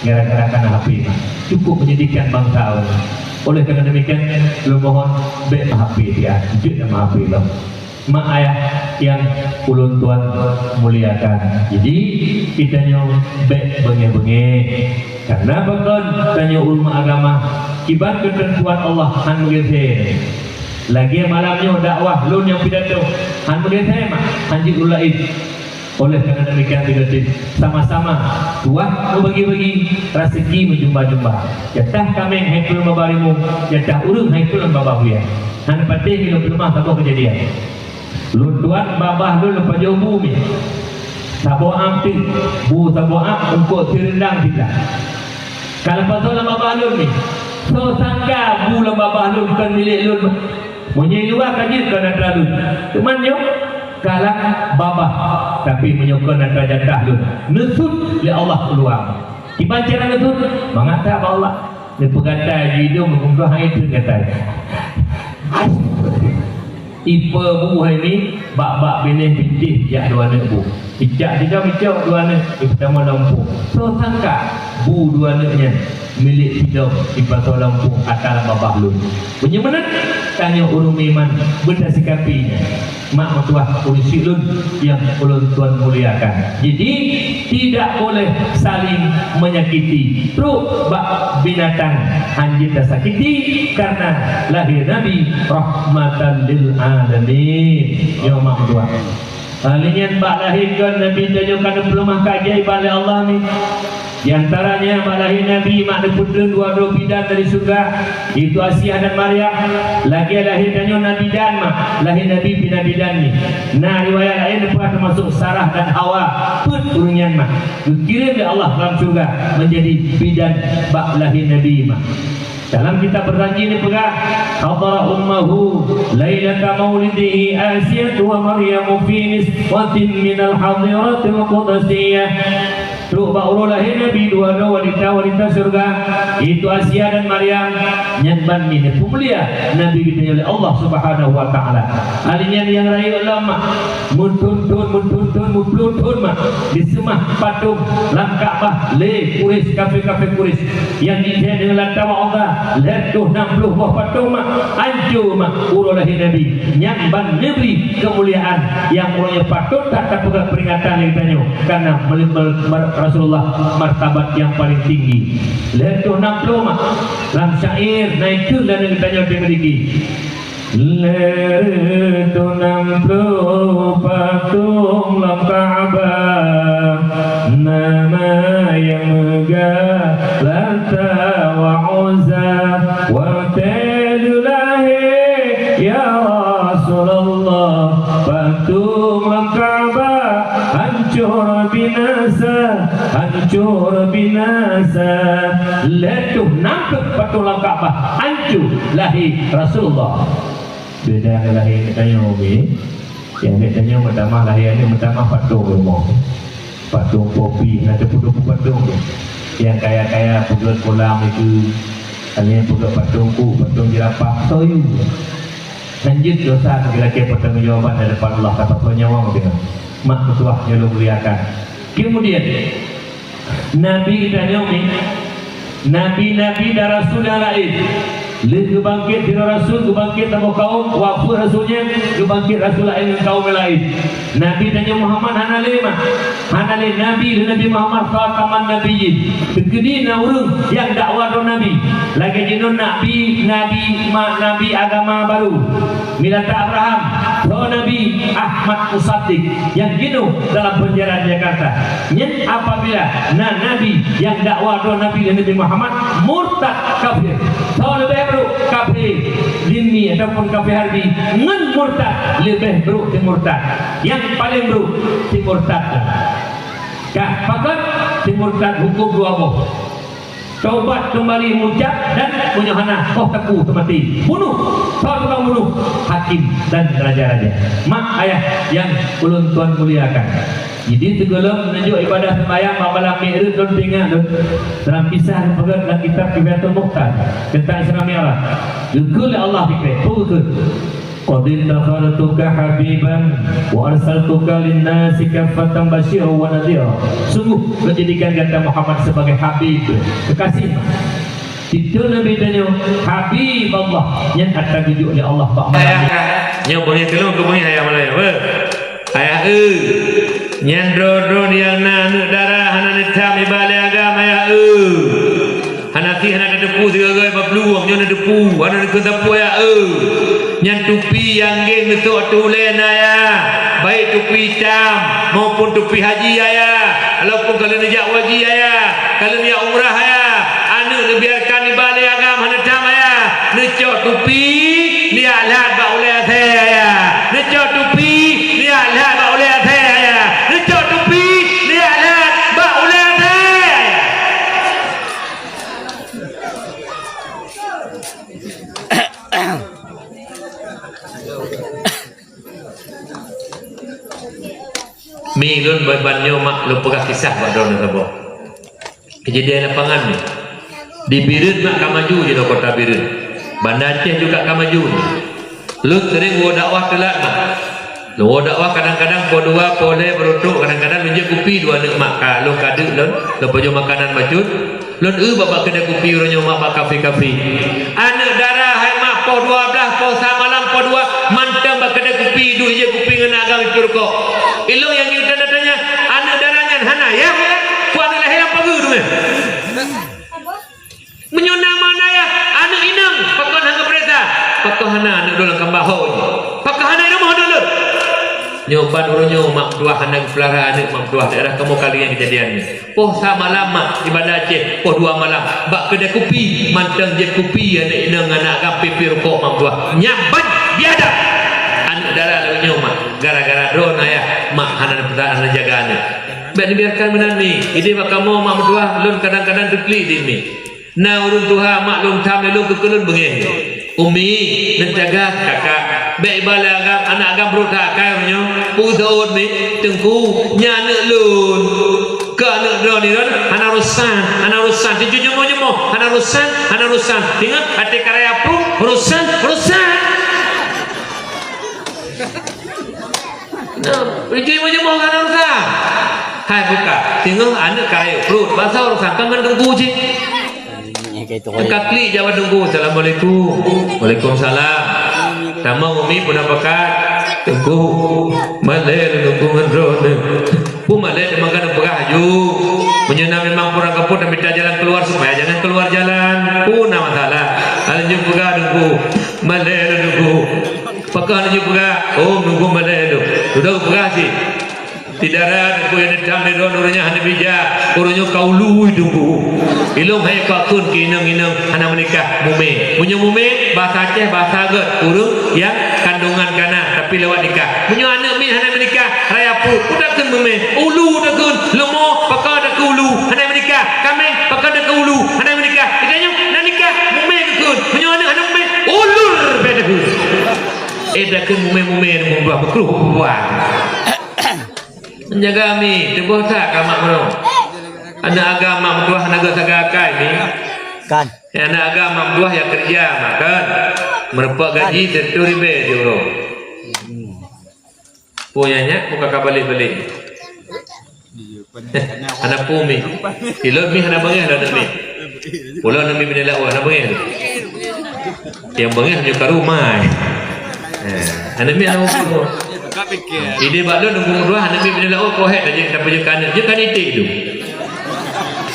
gara-gara kana H P. Cukup menyedihkan bangsa uroe nyoe. Oleh karena demikian, lôn mohon bèk H P dia, jeuet nama H P lom. Mak ayah nyang ulôn tuan muliakan. Jadi, geutanyoe bèk beungèh-beungèh. Karena pakon tanyoe ureueng agama, kiban keuteuntuan Allah hana meugeusé. Lagèe malam nyoe dakwah lôn nyang pidato, hana meugeusé mak, hana jeuet ureueng laén. Oleh karena demikian, tiga tim sama-sama tuah meubagi-bagi raseuki meujumba-jumba. Jatah kaméng hai peue lôn babah rimueng, jatah ureueng hai peue lôn babah buya. Hana patéh lôn peuleumah saboh keujadian. Lôn tuan babah lôn lôn pajoh bu mi. Saboh am teuk, bu saboh am eungkôt sireundang siblah. Ka lôn pasoe lam babah lôn mi. Soe sangka bu lam babah lôn kon milék lôn. Meunyoe luwa ka jeuet keu atra lôn. Teuma nyoe kalang babah, tapi meunyoe kon atra jatah lôn, neusut lé Allah keuluwa. Kiban cara neusut? Mangat that bak Allah. Neupeugatai di idong, neupeugatai hai teuk gatai. Ipe bu hai ni, bak-bak binéh bintéh jak dua aneuk bu. Icak tiga micok dua aneuk, ipeutamong lam umpung. Soe sangka bu dua aneuk nyan milék sidroe ipasoe lam umpung atra babah lôn. Meunyoe meunan, tanyoe ureueng meuiman beutasikapi nyan. Mak meutuah ureueng syik lôn nyang ulôn tuan muliakan. Jadi, tidak boleh saling menyakiti. Trok bak binatang hana jeuet tasakiti karena lahé Nabi rahmatan lil alamin. Nyoe mak meutuah. Hal nyan bak lahé kon Nabi tanyoe ka neupeuleumah keajaiban lé Allah ni. Di antaranya bak lahé Nabi mak neupeutrön dua droe bidan dari syeuruga, yaitu Asiah dan Maryam. Lagèe lahé tanyoe na bidan mak, lahé Nabi pih na bidan ni. Na riwayat laén neupeugah teumasuk Sarah dan Hawa, peuet ureueng nyan mak. Geukirém lé Allah lam syeuruga meunjadi bidan bak lahé Nabi mak. Dalam kitab Berjanji neupeugah, "Hadara ummahu lailata maulidihi Asiyatu wa Maryamu fi niswatin minal hadiratil qudsiyah." Trok bak uroe lahé Nabi dua droe wanita-wanita syeuruga, yaitu Asia dan Maryam, nyan ban mi neupeumulia Nabi geutanyoe lé Allah Subhanahu wa Taala. Hal nyan nyang rayeuk lom mak, meuthôn-thôn, meuthôn-thôn, meuploh thôn mak, diseumah patong lam Ka'bah lé Quraisy, kafé-kafé Quraisy. Nyang jitém deungon lata wa Uzza, lhèe reutôh nam ploh boh patong mak, anco mak uroe lahé Nabi. Nyan ban neubri keumuliaan nyang uroe nyoe patot that tapeugah peuringatan lé geutanyoe, karena mel-, mel-, mar-, Rasulullah martabat nyang paleng tinggi. Lhèe reutôh nam ploh mak, lam syair na ikheun lé geutanyoe deungon diki. Lhèe reutôh nam ploh patong lam Ka'bah, na nyang meugah Lata wa Uzza. Watèe lheueh lahé, ya Rasulullah, patong lam Ka'bah hancor binasa, hancor binasa. Lhèe reutôh nam ploh patong lam Ka'bah hancor lahé Rasulullah. Beda ngon lahé aneuk tanyoe, oke? Nyang aneuk tanyoe meutamah lahé aneuk meutamah patong rumoh. Patong popi, na teupeue-teupeue patong tu. Nyang kaya-kaya peugöt kolam itu, hana peugöt patong ku, patong jeurapah, soe yue. Lanjut dosa sebagai pertanggungjawaban di depan Allah, kata penyawang dengan mak meutuah nyang lôn muliakan. Kemudian, Nabi geutanyoe ni, Nabi-nabi dan rasul nyang laén. Lheueh geubangkét sidroe rasul, geubangkét saboh kawöm, wafeuet rasul nyan, geubangkét rasul laén ngon kawöm nyang laén. Nabi tanyoe Muhammad hana lé mah. Hana lé nabi lheueh Nabi Muhammad khataman nabiyyin. Teukeudi na ureuëng nyang dakwa droe nabi. Lagée jinoe nabi, nabi, ma-, nabi agama barô. Milata Abraham, droe Nabi Ahmad Musaddiq nyang jinoe dalam penjara di Jakarta. Nyan apabila na nabi nyang dakwa droe Nabi lé Nabi Muhammad, murtad, kafir. Soe leubeh brok, kafir zimmi ataupun kafir harbi, ngon murtad leubeh brok si murtad. Nyang paleng brok si murtad. Ka pakon si murtad huköm dua boh. Taubat keumbali meuucab dan meunyoe hana, poh teupeu teumaté. Bunoh! Soe tukang bunoh? Hakim dan raja-raja. Mak ayah nyang ulôn tuan muliakan. Jadi sigohlom neujok ibadah seumayang bak malam Mi'raj lôn teuingat lôn. Dalam kisah geupeugah dalam kitab Kifayatul Muhtaj teuntang Isra Mi'raj. Geukheun lé Allah dikeu, peue geukheun? Qad ittakhartuka habiban wa arsaltuka lin-nasi kaffatan basyiran wa nadhira. Sungguh, Lôn jadikan gata Muhammad sebagai habib, kekasih. Titel Nabi tanyoe, Habib Allah, nyan ata geujok lé Allah bak malam. Ayah, nyoe beungéh keu lôn, keu beungéh ayah malam nyoe. Ayah eu, nyan droe-droe nyang na aneuëk dara hana neutam ibadat agam, ayah eu. Hana sih hana tateupeue sigoe-goe bak peuluwang nyoe na teupeue, hana neukheun sapeue ya eu. Nyan tupi nyang geng neusok ateueh ulée na ya, baik tupi itam maupun tupi haji ya, ya. Walaupun ka lheueh neujak haji ya, ya. Ka lheueh neujak umrah ya. Aneuëk neubiarkan ibadat agam hana tam ya. Neucok tupi, neujak lhat bak ulée asée ya, ya. Neucok tupi, neujak lhat bak ulée asée ya, ya. Neucok tupi, neujak lhat bak ulée asée ya, ya. Mi lôn ban nyoe mak lôn peugah kisah bak droeneuh saboh. Keujadian lapangan nyoe. Di Bireuen mak ka maju jinoe kota Bireuen. Banda Aceh juga ka maju nyoe. Lôn sering woe dakwah teulat mak. Lôn woe dakwah kadang-kadang poh dua, poh lhée baru trok, kadang-kadang lôn jép kupi dua aneuëk mak ka lôn kadeuk lôn, lôn pajoh makanan bacut, lôn eu bak, bak keudée kupi uroe nyoe mak bak kafe-kafe. Aneuëk dara hai mak poh dua blaih, poh sa malam, poh dua mantong bak keudée kupi duek jép kupi ngon agam ipeu rukok. Ilôn nyang tanda-tanda nyan, aneuëk dara nyan hana yah, peue aneuëk lahé lam pageue tu nyan. Meunyoe na makna ya, aneuëk inong, pakon hana geupeuriksa? Pakon hana aneuëk droe lam kamba ho nyoe? Pakon hana rumoh aneuëk lôn? Nyoe ban uroe nyoe mak meutuah hana geupeulara aneuëk mak meutuah daerah kamoe kali nyang keujadian nyoe. Poh sa malam mak ibadat Aceh, poh dua malam bak keudée kupi mantong jép kupi aneuëk inong aneuk agam pipi rukok mak meutuah. Nyan ban biadab. Aneuëk dara lagée nyoe mak gara-gara droe na ya mak hana neupeusa hana jaga aneuëk. Bék neubiarkan meunan mi. Ideh bak kamoe mak meutuah lôn kadang-kadang teuklik di mi. Na ureuëng tuha mak lôn tham lé lôn keu keu lôn beungéh. Umi, neujaga kakak. Bék ibalat agam, aneuk agam brok that akai uroe nyoe. Peue seuôt mi, teungku, nyan aneuk lôn. Keu aneuk droe ni lôn hana urosan, hana urosan. Teuju jumoh-jumoh, hana urosan, hana urosan. Ingat, até karaya pruet, urosan, urosan. Nah, teuju jumoh-jumoh hana urosan. Hai buka, singoh aneuk karaya pruet, basa urosan kan ngon teungku cit. Ka klik jaweueb teungku, "Assalamualaikum." "Waalaikumsalam." "Tamong umi peue na pakat?" "Teungku, malée lôn teungku ngon droeneuh." "Peue malée teuma ka neupeugah aju. Meunyoe na memang kurang kapot dan mita jalan keluar supaya jangan keluar jalan. Peue na masalah?" "Hana jeuet peugah teungku. Malée lôn teungku." "Pakon hana jeuet peugah?" "Oh, teungku malée lôn." Sudah peugah cit. Di dara teungku nyang neudam lé droe uroe nyoe hana bijak, uroe nyoe ka ulu teungku. Ilôn hai pakon keu inong-inong hana meunikah, mumé. Meunyoe mumé, basa Aceh, basa gét, ureuëng nyang kandongan ka na, tapi lewat nikah. Meunyoe aneuk miet hana meunikah, raya pruet, peue takheun mumé, ulu takheun, leumo, pakon takheun ulu, hana meunikah, kaméng, pakon takheun ulu, hana meunikah. Geutanyoe na nikah, mumé takheun. Meunyoe aneuk hana mumé, ulur bèk takheun. Eh, takheun mumé-mumé, mumé buah, beukruh buah. Menjaga mi, teuboh that ka mak meunoe. Aneuk agam mak meutuah hana geusaga akai mi. Kan. Aneuk agam mak meutuah ya keureuja mak kan. Meureumpok gaji sireutoh ribèe siuroe. Peue nyang nyak buka ka balek-balek. Hana peue mi. Ilôn mi hana beungéh lôn mi. Pulo aneuk miet binéh laôt, hana beungéh tu. Nyang beungéh nyoe ka rumah. Eh, aneuk miet laôt. Idéh bak lôn, Teungku Meutuah, aneuk miet binéh laôt, kok hék tajak, tapeujeuet keu aneuk. Jeuet ka niték tu.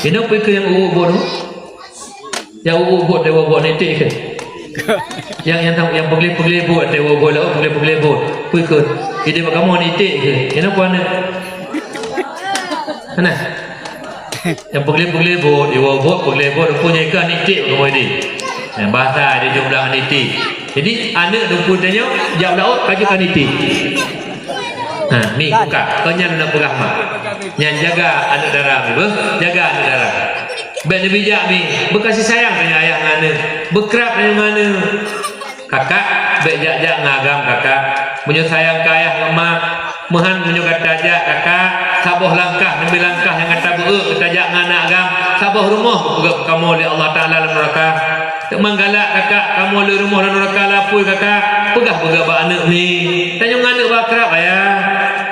Inong peue keu nyang uwuek bot tu? Nyang uwuek bot, dewa bot niték keu. Nyang, nyang, nyang peugleh-peugleh bot, dewa bot laôt, peugleh-peugleh bot. Peue keu? Idéh bak kamoe niték keu. Inong peue aneuk? Hana. Nyang peugleh-peugleh bot, iwoe bot, peugleh bot, rupa nyan ka niték bak kamoe deh. Nah, bahasa di jumlah niték. Jadi, aneuk rupa tanyoe, jak laôt, ka jeuet ka niték. Ha, ni, buka. Kau nyan na peugah mak. Nyan jaga aneuk dara, beuh. Jaga aneuk dara. Bèk neubijak mi. Beukasih sayang tanyoe ayah ngon aneuk. Beukrab tanyoe ngon aneuk. Kakak, bèk jak-jak ngon agam, kakak. Meunyoe sayang keu ayah ngon ma, meuhan meunyoe gata jak, kakak, saboh langkah, neubri langkah nyang gata beuet, gata jak ngon aneuk agam, saboh rumoh geupeugöt kamoe lé Allah Taala lam neuraka. Teuma galak, kakak, kamoe lé rumoh lam neuraka lapui, kakak. Peugah-peugah bak aneuk mi. Tanyoe ngon aneuk beuakrab, ayah.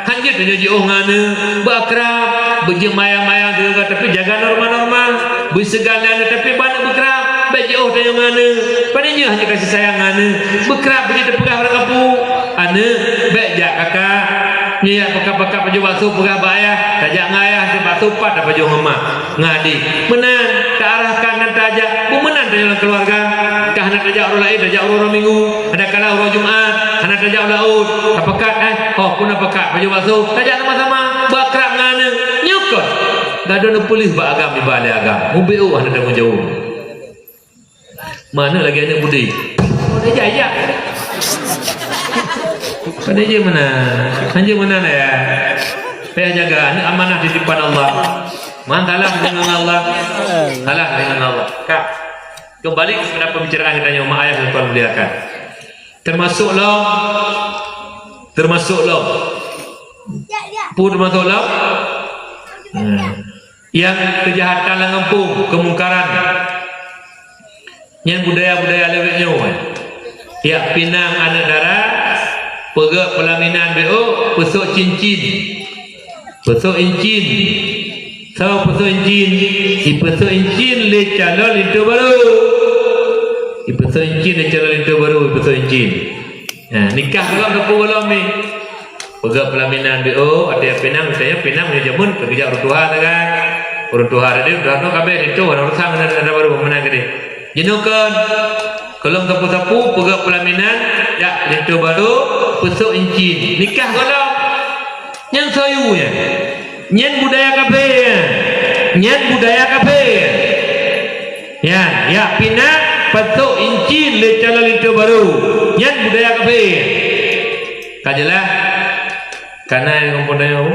Hanjeuet tanyoe jiôh ngon aneuk, beuakrab, beujeuet mayang-mayang sigoe, tapi jaga norma-norma. Beuseugan lé aneuk, tapi bak aneuk beukrab, bèk jiôh tanyoe ngon aneuk. Pane nyoe hana kasih sayang ngon aneuk. Beukrab beujeuet tapeugah bak kapu. Aneuk, bèk jak kakak. Nyoe jak pakat-pakat pajoh bakso peugah bak ayah, tajak ngon ayah, tajak bakso pat tapajoh ngon mak. Ngon adék. Meunan, taarahkan dan taajak. Beumeunan tanyoe lam keuluwarga. Ka hana tajak uroe laén, tajak uroe, uroe Minggu. Kadang-kadang uroe Jumat, hana tajak u laôt. Tapakat, eh, oh, peue na pakat, pajoh bakso. Tajak sama-sama, beuakrab ngon aneuk. Nyoe kon. Gadôh neupeuleueh bak agam, iba lé agam. Mubiôh hana tanggong jaweueb. Mana lagèe aneuk budi? Oh, dah jak, jak. Pada je mana? Hanya mana lah ya? Payah jaga aneuk, amanah titipan Allah. Man salah dengan Allah. Salah dengan Allah. Kak, kembali kepada pembicaraan kita nyoe, mak ayah dan tuan muliakan. Termasuk lom. Termasuk lom. Peue termasuk lom? Hmm. Nyang keujahatan lam gampông, keumungkaran. Nyan budaya-budaya lawét nyoe. Jak pinang aneuk dara, peugöt peulaminan B O, peusok cincin. Peusok incin. Soe peusok incin? Ipeusok incin lé calon linto barô. Ipeusok incin lé calon linto barô, ipeusok incin. Nah, nikah gohlom sapeue gohlom ni. Peugöt peulaminan B O, até pinang, misalnya pinang meunyoe jameun, peugöt jak ureueng tuha sagai. Ureueng tuha tadi, ureueng tuha tu kabeh linto, hana urusan ngon linto barô, meunan keudeh. Jinoe kon, gohlom sapeue-sapeue, peugöt peulaminan, jak linto barô, peusok incin. Nikah gohlom. Nyan soe yue nyan. Nyan budaya kafé nyan. Nyan budaya kafé nyan. Nyan, jak pinang, peusok incin lé calon linto barô. Nyan budaya kafé nyan. Ka jeulaih? Ka na nyang gampông tanyoe?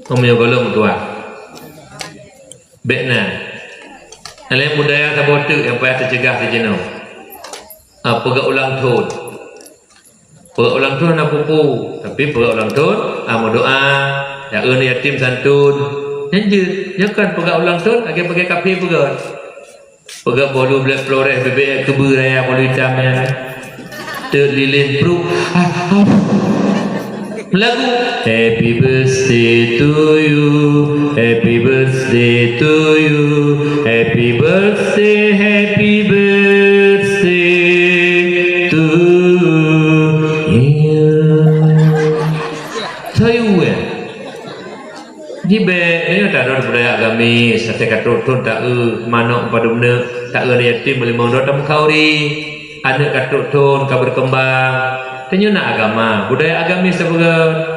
Oh, meunyoe gohlom meutuah. Bèk na. Laén budaya saboh teuk nyang payah teuceugah sijeuneuh. Ah, peugöt ulang thôn. Peugöt ulang thôn hana peue-peue, tapi peugöt ulang thôn, ah, meudoa, jak eu aneuk yatim santôn. Nyan jeuet, nyoe kan peugöt ulang thôn, lagèe-lagèe kafé peugöt. Peugöt bolu blèk peuloreh bubé keubeue raya bolu itam nyan. Teuk lilén pruet. Ah, ah. Lagu. Happy birthday to you. Happy birthday to you. Happy birthday, happy birthday to you. Soe yue, eh? Jibèk, nyoe taroh budaya agamis, até ka trok thôn taeu, manok padum neuk, taeu aneuk yatim, beulimong droe tameukauri. Aneuk ka trok thôn, ka berkembang. Tanyoe na agama, budaya agamis tapeugöt.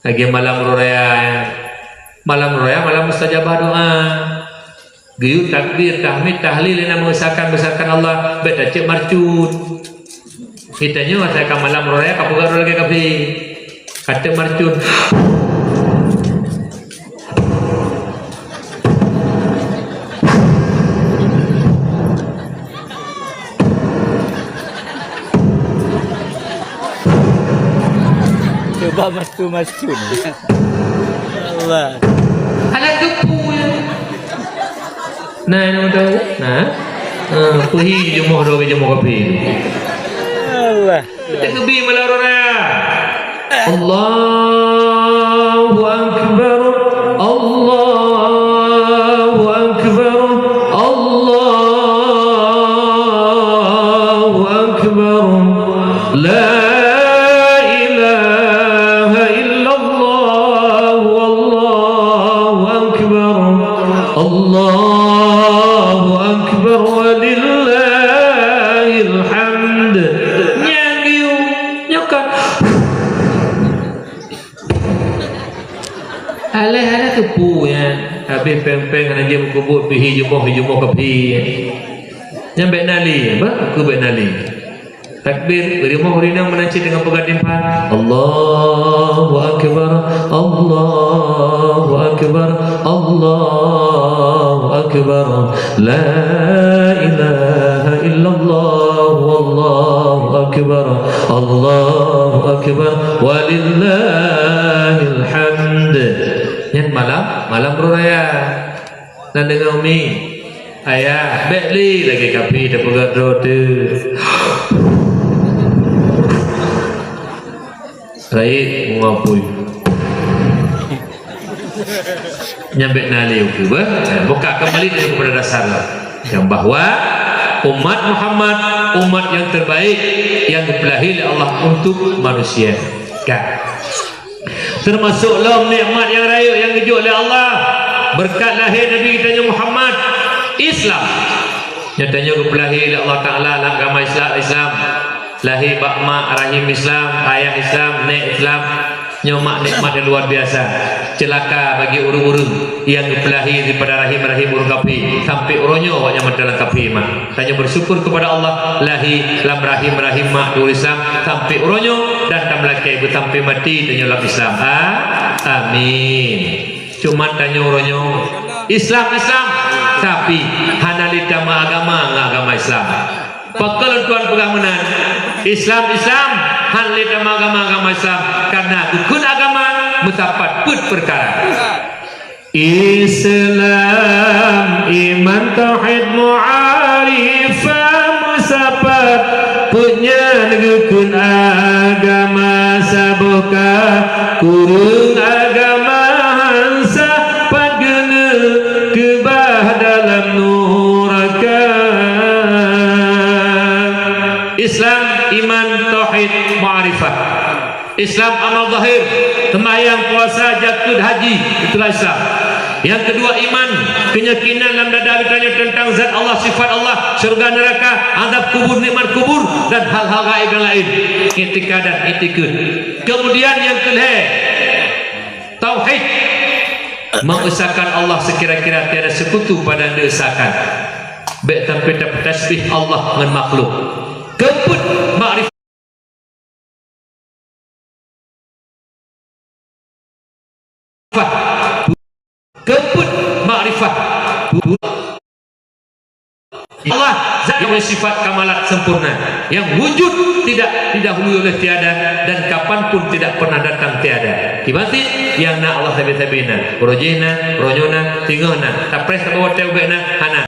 Lagèe malam uroe raya, malam uroe raya, malam mustajabah doa. Geuyue takbir, tahmid, tahlil, na meusakan-meusakan Allah, bèk tacok marcon. Geutanyoe asai ka malam uroe raya ka peugah droe lagèe kafé. Ka tacok marcon. Cuba marcon-marcon. Allah. Alah teupeu ya. Nah, ini udah. Nah. Ah, peuhi jumoh dua jumoh kopi. Allah. Kita kebi malam raya. Allahu Akbar. Allahu Aléh-aléh keupeue nyan, habéh péng-péng hana jeuet meukeubut, pih jumoh-jumoh ka pih. Nyan bèk na lé, bah, keu bèk na lé. Takbir, rumoh ureueng inong meunan cit deungon peugah timphan. Allahu Akbar, Allahu Akbar, Allahu Akbar. La ilaha illallah, wallahu akbar, Allahu akbar, walillahil hamd. Nyan malam, malam uroe raya. Na deungö umi, ayah, bèk lé lagèe kaphé tapeugah droe teuh. Rayeuk meuapui. Nyan bèk na lé ukeue, bah. Buka kembali dari kepada dasar lah. Yang bahwa umat Muhammad, umat yang terbaik yang dipeulahé lé Allah untuk manusia. Kan? Teumasok lom nikmat nyang rayeuk nyang geujok lé Allah. Beureukat lahé Nabi geutanyoe Muhammad, Islam. Nyang tanyoe geupeulahé lé Allah Taala lam agama Isla-, Islam. Lahé bak mak rahim Islam, ayah Islam, nèk Islam. Nyoe mak nikmat nyang luar biasa. Ceulaka bagi ureueng-ureueng nyang geupeulahé daripada rahim-rahim ureueng kaphé. Sampai uroe nyoe awaknyan mantong lam kaphé mak. Tanyoe bersyukur kepada Allah, lahé lam rahim-rahim mak ureueng Islam sampai uroe nyoe dan tameulakèe beusampai maté tanyoe lam Islam. A-, amin. Cuma tanyoe uroe nyoe Islam, Islam, tapi hana lé tameuagama ngon agama Islam. Pakon lôn tuan peugah meunan? Islam, Islam, hana lé tameuagama agama Islam, karena rukun agama meusapat peuet peukara. Islam, iman, tauhid, ma'rifah, meusapat, peuet nyan rukun agama. Saboh ka kureueng agama, han sah pat keuneuk keubah dalam nuraka. Islam, iman, tauhid, ma'rifah. Islam amal zahir, sembahyang, puasa, jakeuet, haji, itulah Islam. Yang kedua iman, keyakinan lam dada geutanyoe tentang zat Allah, sifat Allah, syurga, neraka, azab kubur, nikmat kubur, dan hal-hal gaib yang lain. Iktikadan, itikad. Kemudian yang kelhèe, tauhid, mengesahkan Allah sekira-kira tiada sekutu pada yang diesahkan. Bèk sampai tapeutasbih Allah ngon makhluk. Keupeuet, makrifat. Keupeuet makrifat. Allah zat yang punya sifat kamalat sempurna, yang wujud tidak didahului oleh tiada dan kapanpun tidak pernah datang tiada. Kiban cit, yang na Allah sabe-sabe na, uroe jéh na, uroe nyoe na, singoh na, tapreh saboh watèe ubé na, hana.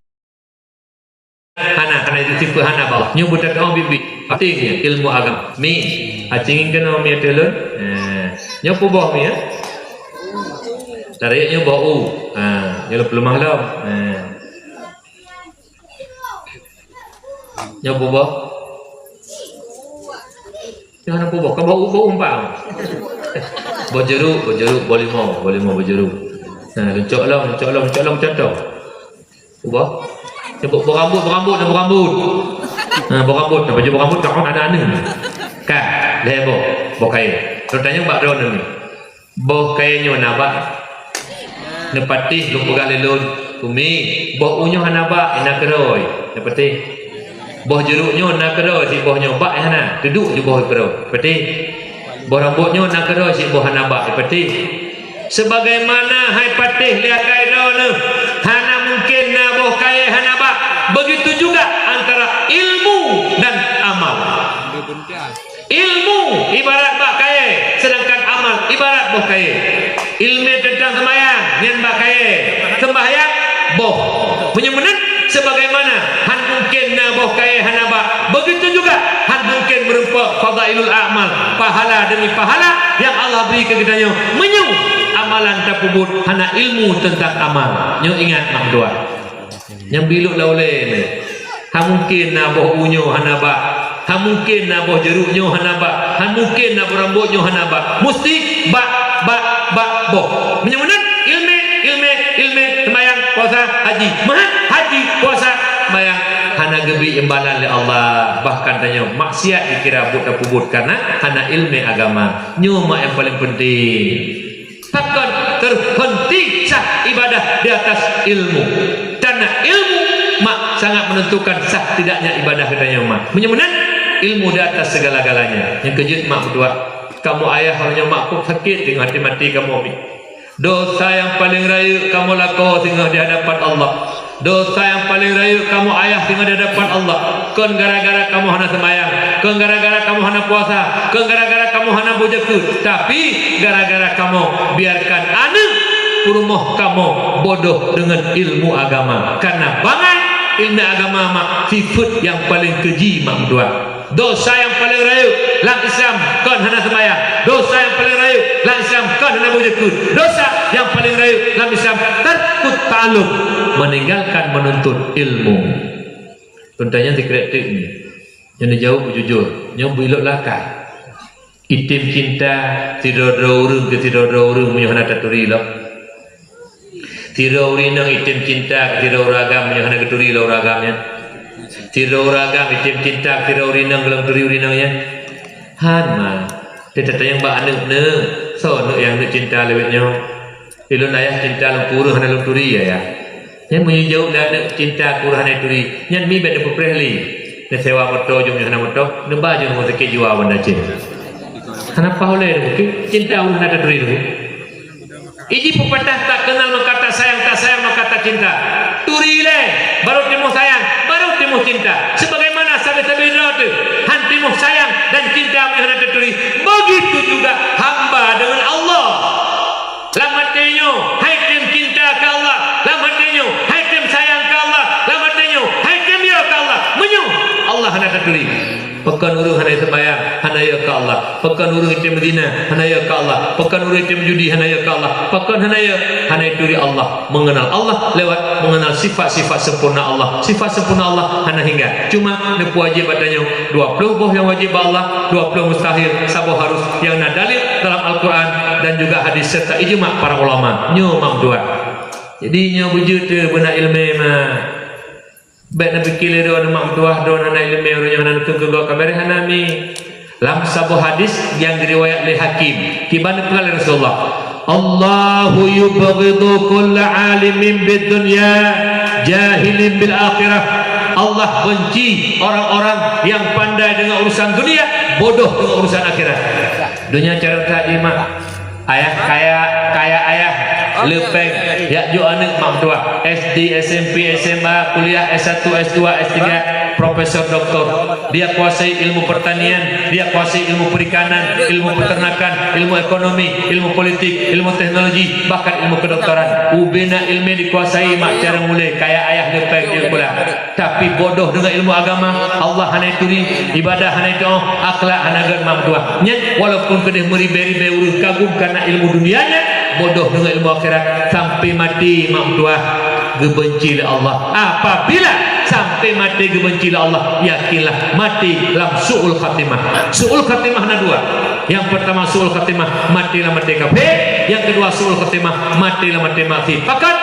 Hana, hana itu tipe hana bawah. Nyoe buta doa bibi. Penting ya, ilmu agama. Mi, acing kena mi ateueh lôn. Ha. Nyoe peuboh mi ya. Tarik nyoe boh u. Ha, nyoe lôn peuleumah lom. Ha. Nyoe peuboh. Nyoe hana peuboh, ka boh u, boh u umpang. Boh jeruk, boh jeruk, boh limau, boh limau, boh jeruk. Ha, lôn cok lom, lôn cok lom, lôn cok lom, contoh. Boh. Nyebut boh rambut, boh rambut, boh rambut. Ha, boh rambut, apa je boh rambut, tak ada aneh. Kan, lhèe boh, boh kayèe. Lôn tanyong bak droeneuh ni. Boh kayèe nyoe na bak? Neupatéh lôn peugah lé lôn, "Umi, boh u nyoe hana bak, na keudroe." Neupatéh. Boh jeruk nyoe na keudroe, si boh nyoe bak hana. Teuduek ju boh keudroe. Patéh. Boh rambut nyoe na keudroe, si boh hana bak. Patéh. Sebagaimana hai patéh lé akai droeneuh, hana mungkin na boh kayèe hana bak. Begitu juga antara ilmu dan amal. Ilmu ibarat bak kayèe, sedangkan amal ibarat boh kayèe. Ilmu tentang sembahyang, nyan bak kayèe. Sembahyang, boh. Meunyoe meunan, sebagaimana han mungkin na boh kayèe hana bak, begitu juga han mungkin meureumpok fadailul a'mal, pahala demi pahala yang Allah bri keu geutanyoe. Meunyoe amalan tapeubuet hana ilmu tentang amal, nyoe ingat mak dua. Nyang biluk lam ulèe nyoe. Hana mungkin na boh u nyoe hana bak. Hana mungkin na boh jeruk nyoe hana bak. Hana mungkin na boh rambut nyoe hana bak. Musti bak, bak, bak, boh. Meunyoe meunan, ilmu, ilmu, ilmu, sembahyang, puasa, haji. Meuhan, haji, puasa, sembahyang. Hana geubri imbalan lé Allah. Bahkan tanyoe maksiat dikira buet tapeubuet karena hana ilmu agama. Nyoe mak nyang paleng penting. Akan terhenti sah ibadah di atas ilmu. Karena ilmu mak sangat menentukan sah tidaknya ibadah geutanyoe mak. Meunyoe meunan, ilmu di atas segala-galanya. Nyang keujeuet mak meutuah. Kamoe ayah, meunyoe mak pun sakét teungoh maté kamoe mi. Dosa nyang paleng rayeuk kamoe lakoe singoh di hadapan Allah. Dosa nyang paleng rayeuk kamoe ayah singoh di hadapan Allah. Kon gara-gara kamoe hana seumayang, kon gara-gara kamoe hana puasa, kon gara-gara kamoe hana beujakeuet, tapi gara-gara kamoe biarkan aneuk peurumoh kamoe bodoh deungon ilmu agama. Karena bangai ilmu agama mak sifeuet nyang paleng keuji mak meutuah. Dosa nyang paleng rayeuk lam Islam kon hana seumayang. Dosa nyang paleng rayeuk lam Islam kon hana beujakeuet. Dosa nyang paleng rayeuk lam Islam tarkut ta'allum, meninggalkan menuntut ilmu. Teuntanya sikrék teuk ni. Nyang dijaweueb beujujur, nyoe beuilok lakah. Item cinta sidroe-droe ureuëng keu sidroe-droe ureuëng meunyoe hana taturi lom. Sidroe ureuëng inong item cinta keu sidroe ureuëng agam meunyoe hana geuturi lom ureuëng agam nyan. Sidroe ureuëng agam item cinta keu sidroe ureuëng inong goh lom turi ureuëng inong nyan. Han ma. Teutatanyong bak aneuk neuh, soe aneuk nyang neuk cinta lewat nyoe? Ilôn ayah cinta lôn keu ureuëng hana lôn turi, ayah. Nyan meunyoe jaweueb lé aneuk cinta keu ureuëng hana turi, nyan mi bék neupeupreh lé. Neusewa moto jeuem nyoe hana moto, neuba jeuem rumoh sakét jiwa Banda Aceh. Hana paih ulée neupeuki cinta ureuëng hana taturi tu. Iji pepatah tak kenal maka tak sayang, tak sayang maka tak cinta. Turi lé, baru timuh sayang, baru timuh cinta. Sebagaimana sabe-sabe droe teuh han timuh sayang dan cinta meunyoe hana taturi, begitu juga hamba dengan Allah. Lam até nyoe hai tem cinta keu Allah, lam até nyoe hai tem sayang keu Allah, lam até nyoe hai tem yo keu Allah. Meunyoe Allah hana taturi, pakon ureuëng hana seumayang hana yo keu Allah, pakon ureuëng item zina hana yo keu Allah, pakon ureuëng item judi hana yo keu Allah, pakon hana yo, hana turi Allah. Mengenal Allah lewat mengenal sifat-sifat sempurna Allah. Sifat sempurna Allah hana hingga. Cuma neupeuwajéb bak tanyoe dua ploh boh nyang wajéb bak Allah, dua ploh mustahil, saboh harus nyang na dalil dalam Al-Quran dan juga hadis serta ijma para ulama. Nyoe mak meutuah. Jadi nyoe beujeuet teuh beuna iéleumé ma. Bék neupike lé droe mak meutuah droe hana iéleumé ureuëng nyang hana neukheun keu gob ka beureh hana mi. Lam saboh hadis nyang geuriwayat lé Hakim, kiban neupeugah lé Rasulullah, "Allahu yubghidu kulla alimin bid dunya, jahilin bil akhirah." Allah benci orang-orang yang pandai dengan urusan dunia, bodoh dengan urusan akhirat. Dunia cara tadi mak. Ayah kaya, kaya ayah, leupeng, yak jok aneuk mak meutuah, S D, S M P, S M A, kuliah S satu, S dua, S tiga, profesor, doktor. Dia kuasai ilmu pertanian, dia kuasai ilmu perikanan, ilmu peternakan, ilmu ekonomi, ilmu politik, ilmu teknologi, bahkan ilmu kedokteran. Ubena ilmu dikuasai mak cara mulai, kaya ayah leupeng di sekolah. Tapi bodoh deungon ilmu agama, Allah hana turi, ibadah hana tuoh, akhlak hana gét mak meutuah. Nyan walaupun keudeh meuribée-ribée ureuëng kagum karena ilmu dunia nyan, bodoh deungon ilmu akhirat, sampai maté mak meutuah geubenci lé Allah. Apabila sampai maté geubenci lé Allah, yakinlah maté lam su'ul khatimah. Su'ul khatimah na dua. Yang pertama su'ul khatimah, maté lam maté kafé. Yang kedua su'ul khatimah, maté lam maté maksiat. Pakon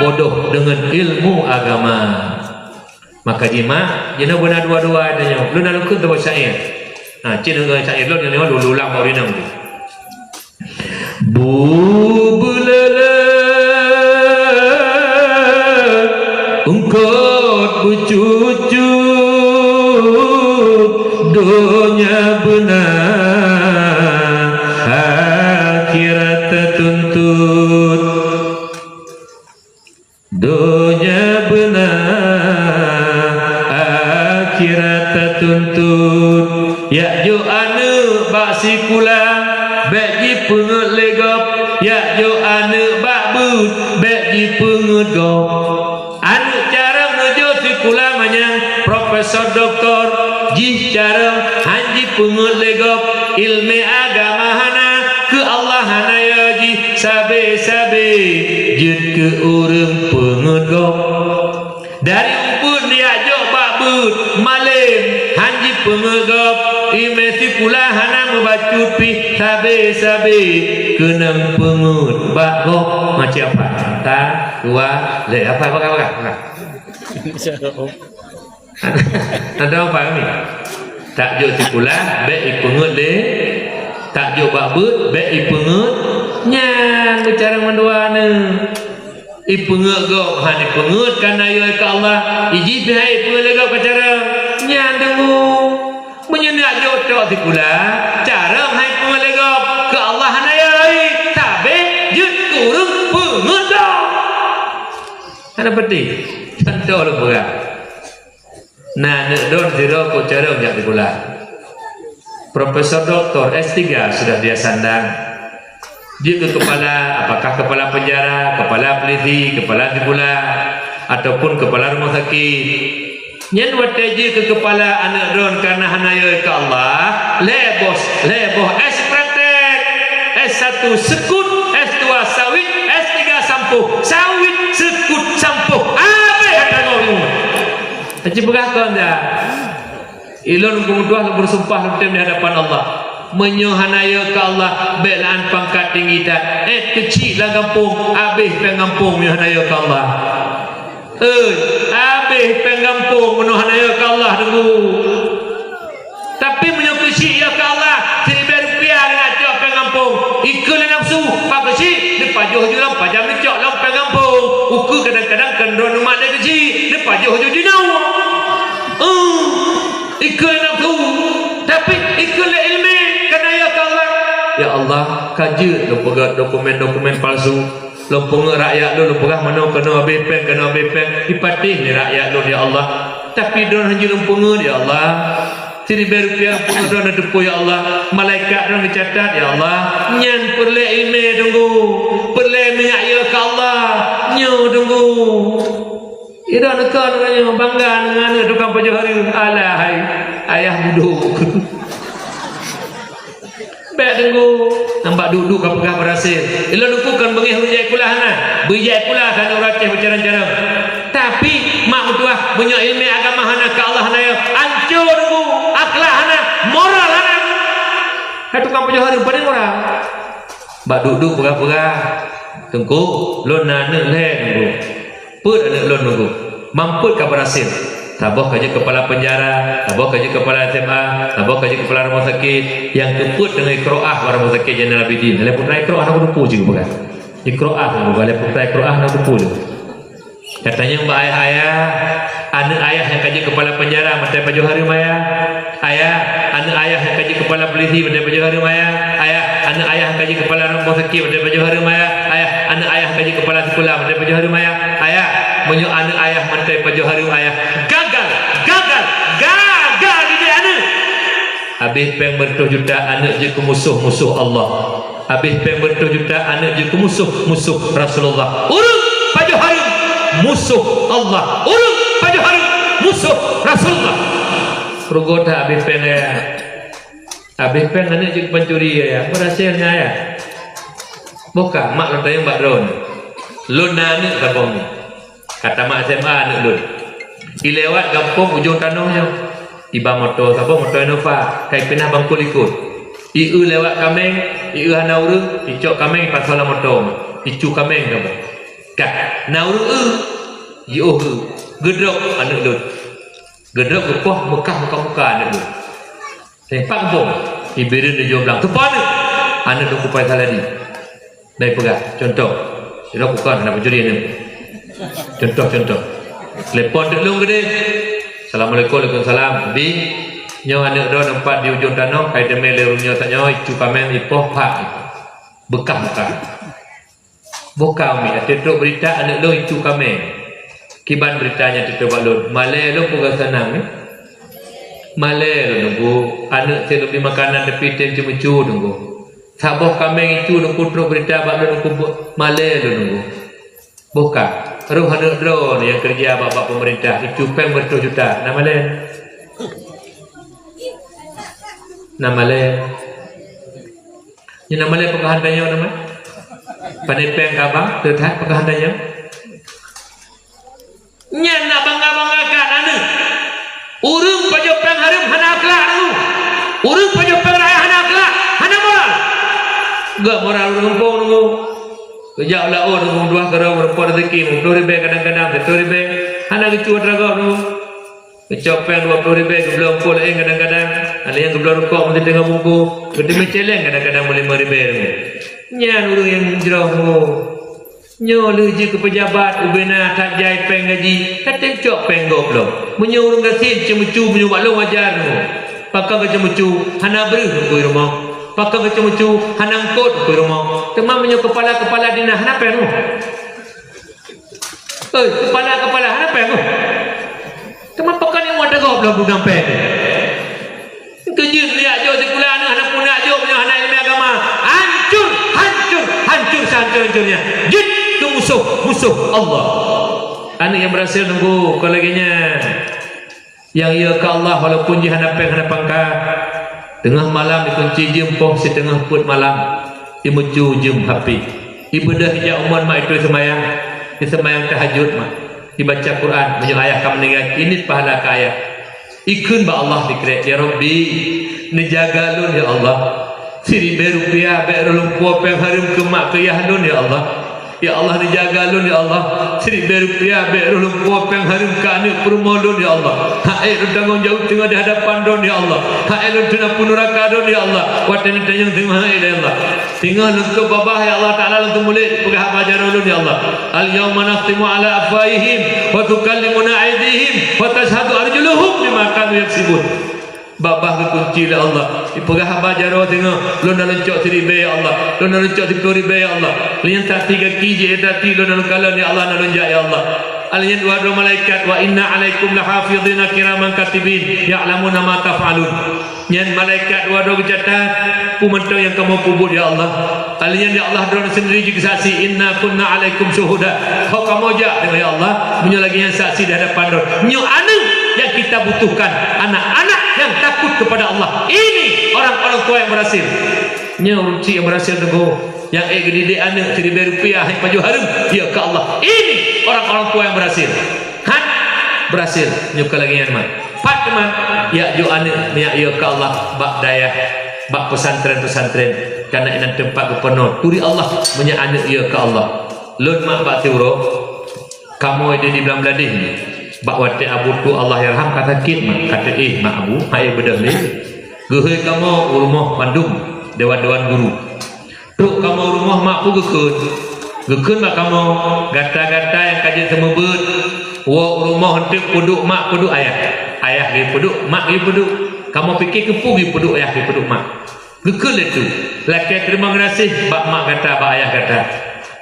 bodoh deungon ilmu agama. Maka jih mak, jinoe beuna dua-dua tanyoe. Lôn na lôn kheun saboh syair. Ha, cit deungon syair lôn nyang lôn ulang bak ureueng inong tu. Bu beuleuleue eungkot beucucu, donya beuna akhirat tatuntut. Donya beuna akhirat tatuntut. Yak jok aneuk bak sikula, bék jipeungeut lé gob. Yak jok aneuk bak beuet, bék jipeungeut gob. Aneuk carông neujok sikula manyang profesor, doktor, jih carông han jipeungeut lé gob. Ilmu agama hana, keu Allah hana yo jih. Sabe-sabe jeuet keu ureueng peungeut gob. Dari ubeuet neujak jok bak beuet, malem han jipeungeut gob. Imé sikula hana meubacut pih, sabe-sabe keunong peungeut bak gob. Macam apa? Ta, dua, lé, apa, apa, apa, apa? Ada apa ni? Tak jok sikula, bék ipeungeut lé. Tak jok bak beuet, bék ipeungeut nyan. Cara mandua ni. Ipeungeut gob, han ipeungeut ka na yö keu Allah. Iji pih hai ipeungeut lé gob ka cara. Nyan deungoe. Meunyoe nak jok tok sikula, cara hai ipeungeut lé gob. Keu Allah hana yö, sabé jeuet keu ureueng peungeut gob. Hana peuti. Contoh lôn peugah. Na aneuk droen sidroe kok carông jak sikula. Profesor doktor S tiga sudah dia sandang. Jeuet keu kepala, apakah kepala penjara, kepala polisi, kepala sikula, ataupun kepala rumah sakit. Nyan watèe jeuet keu kepala aneuk droen kareuna hana yö keu Allah, lhèe boh, lhèe boh S praktek. S satu sekut, S dua sawit, S tiga sampoh. Sawit, sekut, sampoh. Abéh atra gob nyoe. Aci peugah kon dah. Ilôn peumeutuah lôn beusumpah lôn tem di hadapan Allah. Meunyoe hana yö keu Allah, bèk la'an pangkat tinggi that. Èt keuchik lam gampông, abéh pèng gampông meunyoe hana yö keu Allah. Hei, abéh pèng gampông meunyoe hana yö keu Allah deungoe. Tapi meunyoe keuchik yö keu Allah, siribèe rupiah na cok pèng gampông. Ikeu lé nafsu, pak keuchik, neupajoh ju lam pajam neucok lam pèng gampông. Ukeue kadang-kadang keu droen umat lé keuchik, neupajoh ju jinoe. Eum, ikeu lé nafsu, tapi ikeu lé ileumèe, kareuna yö keu Allah. Ya Allah, ka jeuet lôn peugöt dokumen-dokumen palsu. Lôn peungeut rakyat lôn, lôn peugah meunoe keunoe abéh pèng, keunoe abéh pèng, ipatéh lé rakyat lôn, ya Allah. Tapi droen hanjeuet lôn peungeut, ya Allah. Siribèe rupiah lôn peungeut droen neuteupeu, ya Allah. Malaikat droen neucatat, ya Allah. Nyan peureulèe ileumèe deungoe, peureulèe mangat yö keu Allah. Nyoe deungoe. Idong neuka nyoe bangga ngon aneuk tukang pajoh hareuem. Alah hai, ayah budok. Bèk deungoe, nyan bak duek-duek ka peugah beurhasil. Ilôn Teungku kon beungèh ureueng jai sikula hana. Beujai sikula hana ureueng Aceh meucarông-carông. Tapi, mak meutuah, meunyoe ileumèe agama hana keu Allah hana yö, ancô deungoe, akhlak hana, moral hana. Hai tukang pajoh hareuem, padum moral. Bak duek-duek peugah-peugah, Teungku, lôn na aneuk lhèe Teungku. Peuet aneuk lôn Teungku. Mam peuet ka beurhasil. Saboh ka jeuet keupala peunjara, saboh ka jeuet keupala S M A, saboh ka jeuet keupala rumoh sakét. Nyang keupeuet teungoh ikroah bak rumoh sakét Zainal Abidin. Lhèe putra ikroah na kuteupeu cit bukan? Ikroah Teungku, lhèe putra ikroah na kuteupeu. Katanyong bak ayah-ayah, aneuk ayah nyang ka jeuet keupala peunjara mantong pajoh hareuem ayah. Ayah, aneuk ayah nyang ka jeuet keupala polisi mantong pajoh hareuem ayah. Ayah, aneuk ayah nyang ka jeuet keupala rumoh sakét mantong pajoh hareuem ayah. Ayah, aneuk ayah nyang ka jeuet keupala sikula mantong pajoh hareuem ayah. Ayah, meunyoe aneuk ayah mantong pajoh hareuem ayah, gagal, gagal, gagal didik aneuk. Abéh pèng meureutoh juta aneuk jeuet keu musoh-musoh Allah. Abéh pèng meureutoh juta aneuk jeuet keu musoh-musoh Rasulullah. Ureueng pajoh hareuem, musoh Allah. Ureueng pajoh hareuem, musoh Rasulullah. Rugoe that abéh pèng, ya. Abéh pèng aneuk jeuet pancuri, ya. Beurhasil nyan, ya. Boh ka, mak lôn tanyong bak droen. Lôn na aneuk saboh nyoe. Ka tamat S M A aneuk lôn. Ilewat gampông ujong tanoh nyoe. Iba moto saboh, moto Innova. Ka ipinah bangku likot. Ieu lewat kaméng, ieu hana ureueng, icok kaméng ipasoe lam moto. Icu kaméng saboh. Ka, na ureueng eu, jiôh eu. Geudrop aneuk lôn. Geudrop geupoh meukah muka-muka aneuk lôn. Teumpat gampông, ibi rhun di jublang. Teupeu aneuk. Aneuk Teungku Faisal Hadi. Bèk peugah, contoh. Sidroe bukon hana pencuri aneuk. Contoh-contoh. Telepon teuk lôn keudeh. Assalamualaikum, waalaikumsalam. Bi, nyoe aneuk droe teumpat di ujong tanoh, ka iteumé lé ureueng nyoe tanyoe, icu kaméng, ipoh, pah. Beukah-beukah. Boh ka umi, até trok beurita aneuk lôn icu kaméng. Kiban beurita nyan teutoe bak lôn. Malèe lôn peugah sanang, eh. Malèe lôn Teungku, aneuk sét lôn bri makanan tapi tem ceumeucue Teungku. Saboh kaméng icu Teungku trok beurita bak lôn Teungku, malèe lôn Teungku. Boh ka, roh aneuk droeneuh nyang keureuja bak, bak peumeurintah, icu péng meureutoh juta. Na malèe? Na malèe? Nyoe na malèe peukahan tanyoe na malèe? Pane péng kaba, teutat peukahan tanyoe. Nyan nak bangga-banggakan aneuk. Ureueng pajoh péng hareuem hana akhlak Teungku. Ureueng pajoh péng rakyat hana akhlak, hana moral. Gak moral ureueng gampông Teungku. Geujak u laôt Teungku, dua keudroe meureumpok rezeki, meuploh ribèe kadang-kadang, siratoh ribèe. Hana geucut atra gob Teungku. Geucok péng dua ploh ribèe, geubloe eungkôt laén kadang-kadang. Ada nyang geubloe rukok meusiteungoh bungkôh. Geuteumé céléng kadang-kadang meulimong ribèe Teungku. Nyan ureuëng nyang jroh. Nyoe lheueh jeuet keu peujabat, ubena that jai péng gaji, ka teucok péng gob lom. Meunyoe ureuëng gasien ceumeucue, meunyoe bak lôn wajar nyoe. Pakon keuceumeucue, hana breueh keu rumoh. Pakon keuceumeucue, hana eungkot keu rumoh. Teuma meunyoe keupala-keupala dinas, hana péng nyoe. Oi, keupala-keupala, hana péng nyoe. Teuma pakon nyang wadah gob lom peue nyang péng? Keujeuet liak jok sikula aneuk hana puna jok meunyoe hana ileumèe agama. Hancur, hancur, hancur sehancur-hancurnya. Jeuet keu musoh, musoh Allah. Aneuk nyang berhasil nunggu kon lagèe nyan. Nyang yö keu Allah walaupun jih hana péng hana pangkat. Teungoh malam ikunci jeuem poh siteungoh peuet malam. Imeucue jeuem hapé. Ibeudôh ijak umon mak itôi seumayang. Iseumayang tahajud mak. Ibaca Quran, meunyoe ayah ka meuninggai, init pahala keu ayah. Ikheun bak Allah sikrek, "Ya Rabbi, neujaga lôn ya Allah. Siribèe rupiah bèk roh lôn puwoe péng hareuem keu mak keu yah lôn ya Allah. Ya Allah, neujaga lôn ya Allah. Siribèe rupiah bèk roh lôn puwoe péng hareuem keu aneuk peurumoh lôn ya Allah. Hak ék lôn tanggong jaweueb teungoh di hadapan Droen ya Allah. Hak ék lôn teunapue nuraka Droen ya Allah. Watèe neutanyong teungoh hak ék ya Allah." Teungoh lôn tôb babah, ya Allah Taala, lôn tôb mulod, peugah haba jaroe lôn, ya Allah. "Al-yauma nakhtimu ala afwahihim wa tukallimuna aidihim wa tasyhadu arjuluhum bima kanu yaksibun." Babah geukunci lé Allah. Ipeugah haba jaroe teungoh, lôn na lôn cok siribèe, ya Allah. Lôn na lôn cok siploh ribèe, ya Allah. Lheuh nyan tati gaki jih, tati lôn na lôn kalon, ya Allah, na lôn jak, ya Allah. Lheuh nyan dua droe malaikat, "Wa inna alaikum lahafidhina kiraman katibin, ya'lamuna ma taf'alun." Nyan malaikat dua droe geucatat peue mantong nyang kamoe peubuet, ya Allah. Lheuh nyan, ya Allah, Droeneuh sendiri jeuet keu saksi, "Inna kunna alaikum syuhuda." Ho kamoe jak deungon, ya Allah, meunyoe lagèe nyan saksi di hadapan Droeneuh. Nyoe aneuk nyang kita butuhkan, anak-anak yang takut kepada Allah. Ini orang-orang tua yang berhasil. Nyoe ureueng chik nyang berhasil teungku, nyang ék geudidik aneuk siribèe rupiah, hana pajoh hareuem, ya keu Allah. Ini orang-orang tua yang berhasil. Hat berhasil nyoe keu lagèe nyan, mak. Pat teuma, jak jok aneuk meunyak yö keu Allah bak dayah, bak pesantren-pesantren, karena inan teumpat geupeurunoe turi Allah meunyak aneuk yö keu Allah. Lôn mak bak siuroe, kamoe di, di Blang Bladeh nyoe. Bak watèe Abu Tu Allahyarham ka sakét mak, ka teuéh mak Abu, hai beudôh lé. Geuhôi kamoe u rumoh mandum dewan-dewan guru. Trok kamoe u rumoh mak peue geukheun. Geukheun bak kamoe, gata-gata nyang ka jeuet seumeubeuet, woe u rumoh eunteuk peuduek mak peuduek ayah. Ayah geupeuduek, mak geupeuduek. Kamoe pike keupeue geupeuduek ayah geupeuduek mak. Geukheun lé Tu, lakèe teurimong geunaséh bak mak gata, bak ayah gata.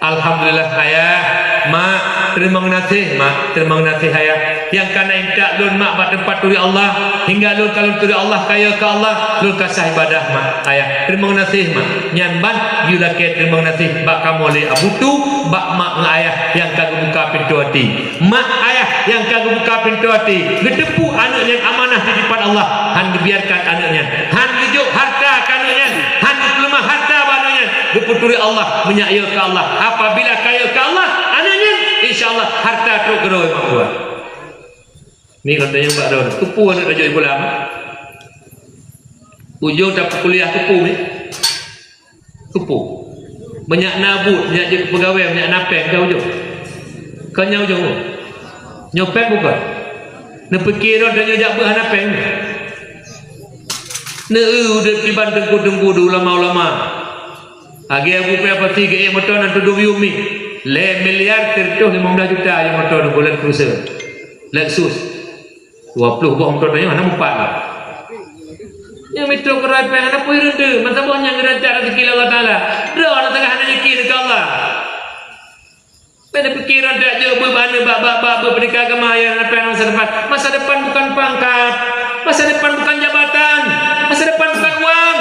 Alhamdulillah ayah, mak, teurimong geunaséh mak, teurimong geunaséh ayah. Nyang ka na intat lôn mak bak teumpat turi Allah, hingga lôn ka lôn turi Allah kayö keu Allah, lôn ka sah ibadah mak, ayah. Teurimong geunaséh mak. Nyan ban geulakèe teurimong geunaséh bak kamoe lé Abu Tu, bak mak ngon ayah nyang ka geubuka pintoe até. Mak ayah nyang ka geubuka pintoe até, geuteupeue aneuk nyang amanah titipan Allah, hán geubiarkan aneuk nyan, hán geujok harta keu aneuk nyan, hán geupeuleumah harta bak aneuk nyan, geupeuturi Allah meunyak yö keu Allah. Apabila kayö keu Allah aneuk nyan, insya Allah harta trok keudroe mak buah. Ni lôn tanyong bak droe, keupeue aneuk tajok sikula? Ujong tapeukuliah keupeue ni? Keupeue? Meunyak na buet, meunyak jeuet peugawée, meunyak na péng ka ujong. Kon nyan ujong tu. Nyoe péng bukon? Neupike droe tanyoe jak beuet hana péng. Neu udeb kiban teungku-teungku di ulama-ulama. Lagèe Abu Pea pasti geuék moto nan tudong yumi. Lhèe miliar sireutoh limong blaih juta nyang moto nunggu Land Cruiser. Lexus. Dua ploh boh moto tanyoe hana meupat lah. Nyang meutrok keudroe péng hana peue hireuen deuh, masa boh nyang geurancak rezeki lé Allah Taala. Droe na teuka hana nyeuki keu Allah. Pada pikiran tak jeuet beubahan bak bak bak beupeudika agama nyang hana péng masa depan. Masa depan bukan pangkat. Masa depan bukan jabatan. Masa depan bukan uang.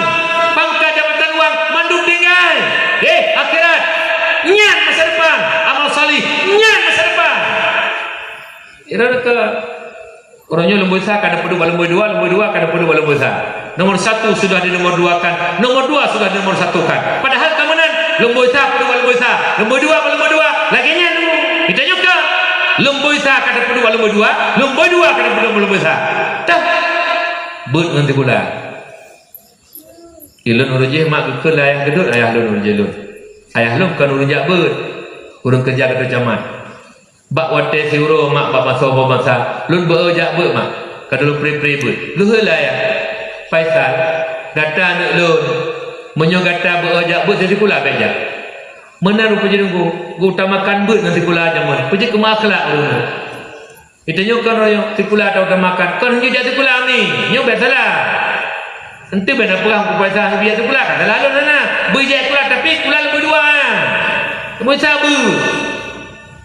Pangkat, jabatan, uang mandum tinggai. Eh, akhirat. Nyan masa depan. Amal salih. Nyan masa depan. Kira ke orang nyoe lumboi sa ka dapeuduek bak lumboi dua, lumboi dua ka dapeuduek bak lumboi sa. Nomor satu sudah di nomor dua kan, nomor dua sudah di nomor satu kan. Padahal ka meunan, lumboi sa peuduek bak lumboi sa, lumboi dua bak lumboi dua. Lagèe nyan, kita nyoe ka. Lumboi sa ka dapeuduek bak lumboi dua, lumboi dua ka dapeuduek bak lumboi sa. Dah. Beuet ngon sikula. Ilôn ureueng jih mak geukheun lé ayah geudeuh, ayah lôn ureueng jih lôn. Ayah lôn kon ureueng jak beuet, ureueng keureuja keu camat. Bak watèe siuroe mak bak masa-masa, lôn beu jak beuet mak, ka lôn pre-pre beuet. Lheueh lé ayah, Faisal, gata aneuk lôn, Meunyoe gata beu jak beuet sikula bèk jak. Meunan rupa jih nunggu, geuutamakan beuet ngon sikula jameun. Peue jeuet keu akhlak ureueng. Geutanyoe kon royong sikula tautamakan, kon hanjeuet jak sikula mi. Nyoe bèk salah. Enteuk bèk na peurang kupeugah hanjeuet jak sikula, ka salah lôn hana. Beu jak sikula tapi sikula leubeh dua. Meusabeu.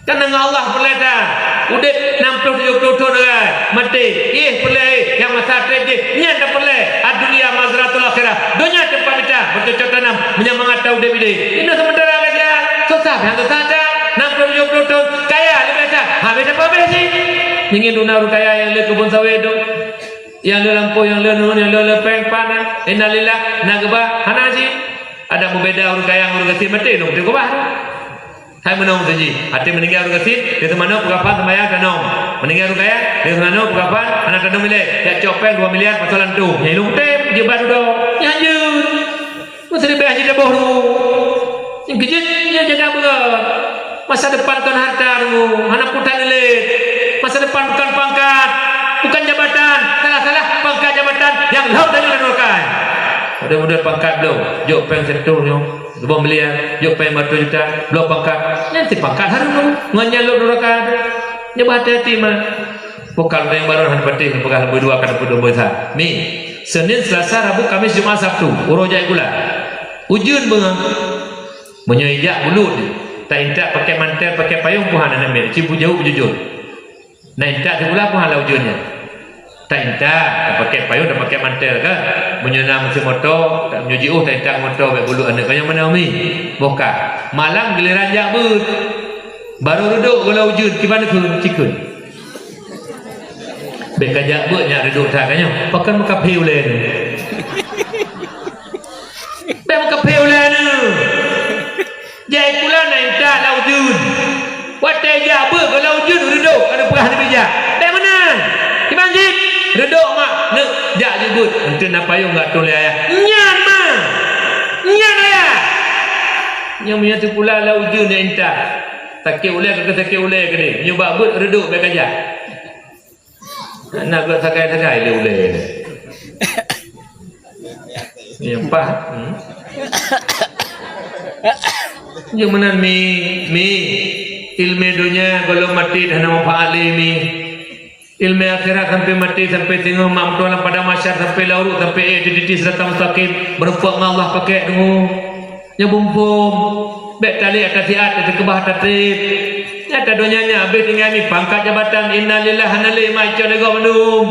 Kan ngon Allah peureulèe that. Udép nam ploh tujoh ploh thôn raya, maté. Éh peureulèe, nyang masa trép jih, nyan tapeureulèe. Ad-dunya mazratul akhirah. Donya teumpat mita, beucocok tanam, meunyo mangat taudép idéh. Inoe seumeuntara ka siat, susah pih han susah that. Nam ploh tujoh ploh thôn, kaya leubeh that. Habéh tapeuhabéh cit. Nyan ngieng duna ureueng kaya nyang le keubon sawét tu. Nyang le lampôh, nyang le ngon, nyang le leumpeng, pan, innalillah, na geuba, hana cit. Adak meubeda ureueng kaya ngon ureueng gasien, maté lom teuh keubah. Hai meunan saji, até meuninggai ureueng gasien, di teumanoe peukafan seumayang tanom. Meuninggai ureueng kaya, di teumanoe peukafan hana tanom ilèe. Jak cok péng dua miliar pasoe lam tong. Nyan ilôn kutem, jeuet bak dudoe. Nyan jeuet. Meuseuti bèk jeuet taboh rumoh. Nyang keujeuet nyan jaga beurot. Masa depan kon hareuta rumoh, hana peutan ilèe. Masa depan bukan pangkat, bukan jabatan. Salah-salah pangkat jabatan nyang lheueh tanyoe lam nuraka. Mudah-mudahan pangkat bloe, jok péng siratoh nyoe. Lubang belian, jok péng lima ratus juta, bloe pangkat. Nyan cit pangkat hareuta. Ngon nyan lôn nuraka. Nyoe bah hati-hati mah. Bukan ureueng baron hana patéh, peugah leubeh dua ka dapat nombor sa. Mi, Senin, Selasa, Rabu, Kamis, Jumat, Sabtu. Uroe jai gula. Ujeuen beungoh. Meunyoe ijak bulut, ta intat pakai mantel, pakai payong, pun hana namiet. Ci bujauh bujujur. Na intat sikula pun hana ujeuen nyan. Ta intat, ta pakai payong, ta pakai mantel kan. Meunyoe na meusé moto, ta meunyoe jiôh ta intat moto bèk bulut aneuk. Nyan meunan umi. Boh ka. Malam giliran jak beuet. Barô reudok goh lom ujeuen, kiban kheun, cikheun. Bèk ka jak beuet nyak reudok that ka nyoe. Pakon meukaphé ulèe nyoe. Bèk meukaphé ulèe nyoe. Jai sikula na intat lam ujeuen. Watèe jak beuet goh lom ujeuen reudok, ka neupeugah neubi jak. Bèk meunan. Kiban cit, reudok mak neuk jak jibeuet. Enteuk na payong gak tuléh ayah. Nyan ma. Nyan ayah. Nyang meunyoe sikula lam ujeuen na intat. Sakét ulèe ka sakét ulèe keudéh. Nyoe bak beuet reudok bèk ka jak. Hana gèt sagai-sagai lé ulèe. Nyoe pah. Hmm. Nyoe meunan mi, mi. Ileumèe donya goh lom maté hana manfaat lé mi. Ileumèe akhirat sampai maté, sampai singoh mak meutuah lam padang mahsyar, sampai lam uruek, sampai ék titi sirata mustaqim, meureumpok ngon Allah pakèk deungoe. Nyoe bumbom, bèk talé ata siat, teukeubah ata trép. Nyata donya nyan habéh tinggai mi pangkat jabatan, innalillahi hana lé mak icok lé gob mandum.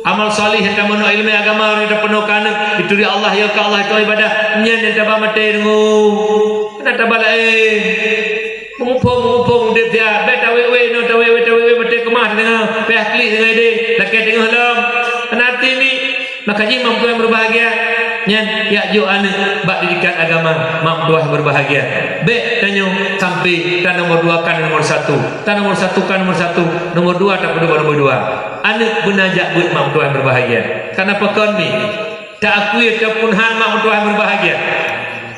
Amal salih nyang tameunoe ileumèe agama nyang tapeunoe keu aneuk, ituri Allah, ya keu Allah, itu ibadah, nyan nyang taba maté deungoe. Hana taba laén. Meumuphom-meumuphom udép siat, bèk tawét-wét inoe, tawét-wét, tawét-wét, maté keumah teungoh, payah klik teungoh idéh, lakèe teungoh lom. Hana arti mi, maka jih mak meutuah nyang berbahagia. Nyan, jak jok aneuk bak didikan agama, mak meutuah nyang berbahagia. Bèk tanyoe sampai ta nomor dua kan nomor satu, ta nomor satu kan nomor satu, nomor dua tapeuduek bak nomor dua. Aneuk beuna jak beuet mak meutuah nyang berbahagia. Karena pakon mi, ta akui ataupun han mak meutuah nyang berbahagia.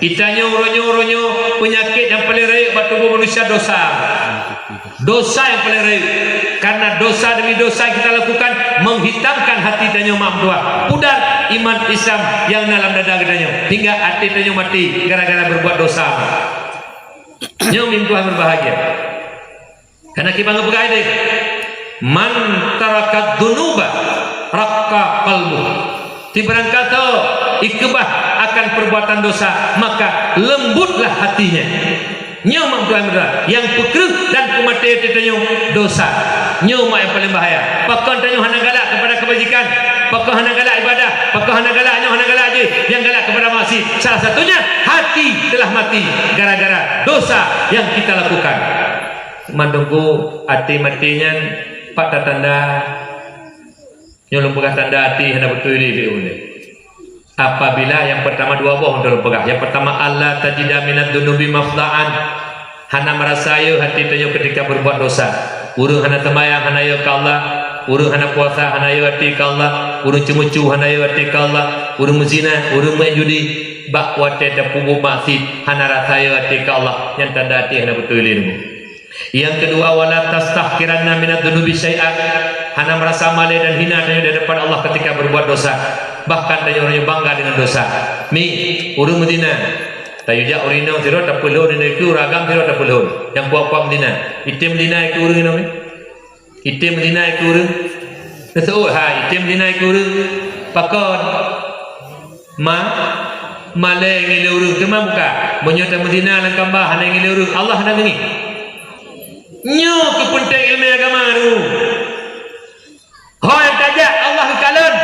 Geutanyoe uroe nyoe, uroe nyoe, peunyakét nyang paleng rayeuk bak tuboh manusia dosa. Dosa nyang paleng rayeuk. Karena dosa demi dosa yang kita lakukan menghitamkan hati tanyoe mak meutuah. Pudar iman Islam nyang na lam dada geutanyoe. Hingga até tanyoe maté gara-gara berbuat dosa. Nyoe mi meutuah berbahagia. Karena kiban geupeugah idéh, "Man taraka dzunuba raqqa qalbuh." Sibarang kasoe ikeubah akan perbuatan dosa, maka lembutlah hatinya. Nyoe mak meutuah nyang berdosa, nyang peukreueh dan peumaté até tanyoe dosa. Nyoe mak nyang paleng bahaya. Pakon tanyoe hana galak kepada kebajikan, pakon hana galak ibadah, pakon hana galak nyoe, hana galak jih, nyang galak kepada maksiat. Salah satunya hati telah mati gara-gara dosa yang kita lakukan. Mandum ku até maté nyan pat tatanda. Nyoe lôn peugah tanda até hana beutôi lé, lé ulèe. Apabila nyang pertama dua boh lôn peugah. Nyang pertama, alla tajida minadz dzunubi mafza'an. Hana meurasa yö até tanyoe ketika berbuat dosa. Ureueng hana seumayang hana yö keu Allah, ureueng hana puasa hana yö até keu Allah, ureueng ceumeucue hana yö até keu Allah, ureueng meuzina, ureueng meu'en judi, bak watèe tapeubuet maksiat hana rasa yö até keu Allah, nyan tanda até hana beutôi lé nyoe. Nyang keudua, wala tastahqiranna minadz dzunubi syai'a. Hana meurasa malèe dan hina tanyoe di hadapan Allah ketika berbuat dosa. Bahkan tanyoe ureuëng nyang bangga deungon dosa. Mi, ureuëng meuzina. Tayue jak ureuëng inong sidroe tapeulhon, ureuëng agam sidroe tapeulhon. Nyang kuat-kuat meuzina. Item meuzina keu ureuëng inong mi? Item meuzina keu ureuëng? Neuseuôt hai, item meuzina keu ureuëng? Pakon? Ma, malée ngieng lé ureuëng teuma buka. Meunyoe tameuzina lam kamba hana ngieng lé ureuëng, Allah hana geungieng. Nyoe keuh peunteng iéleumé agama tu. Ho nyang tajak Allah geukalon,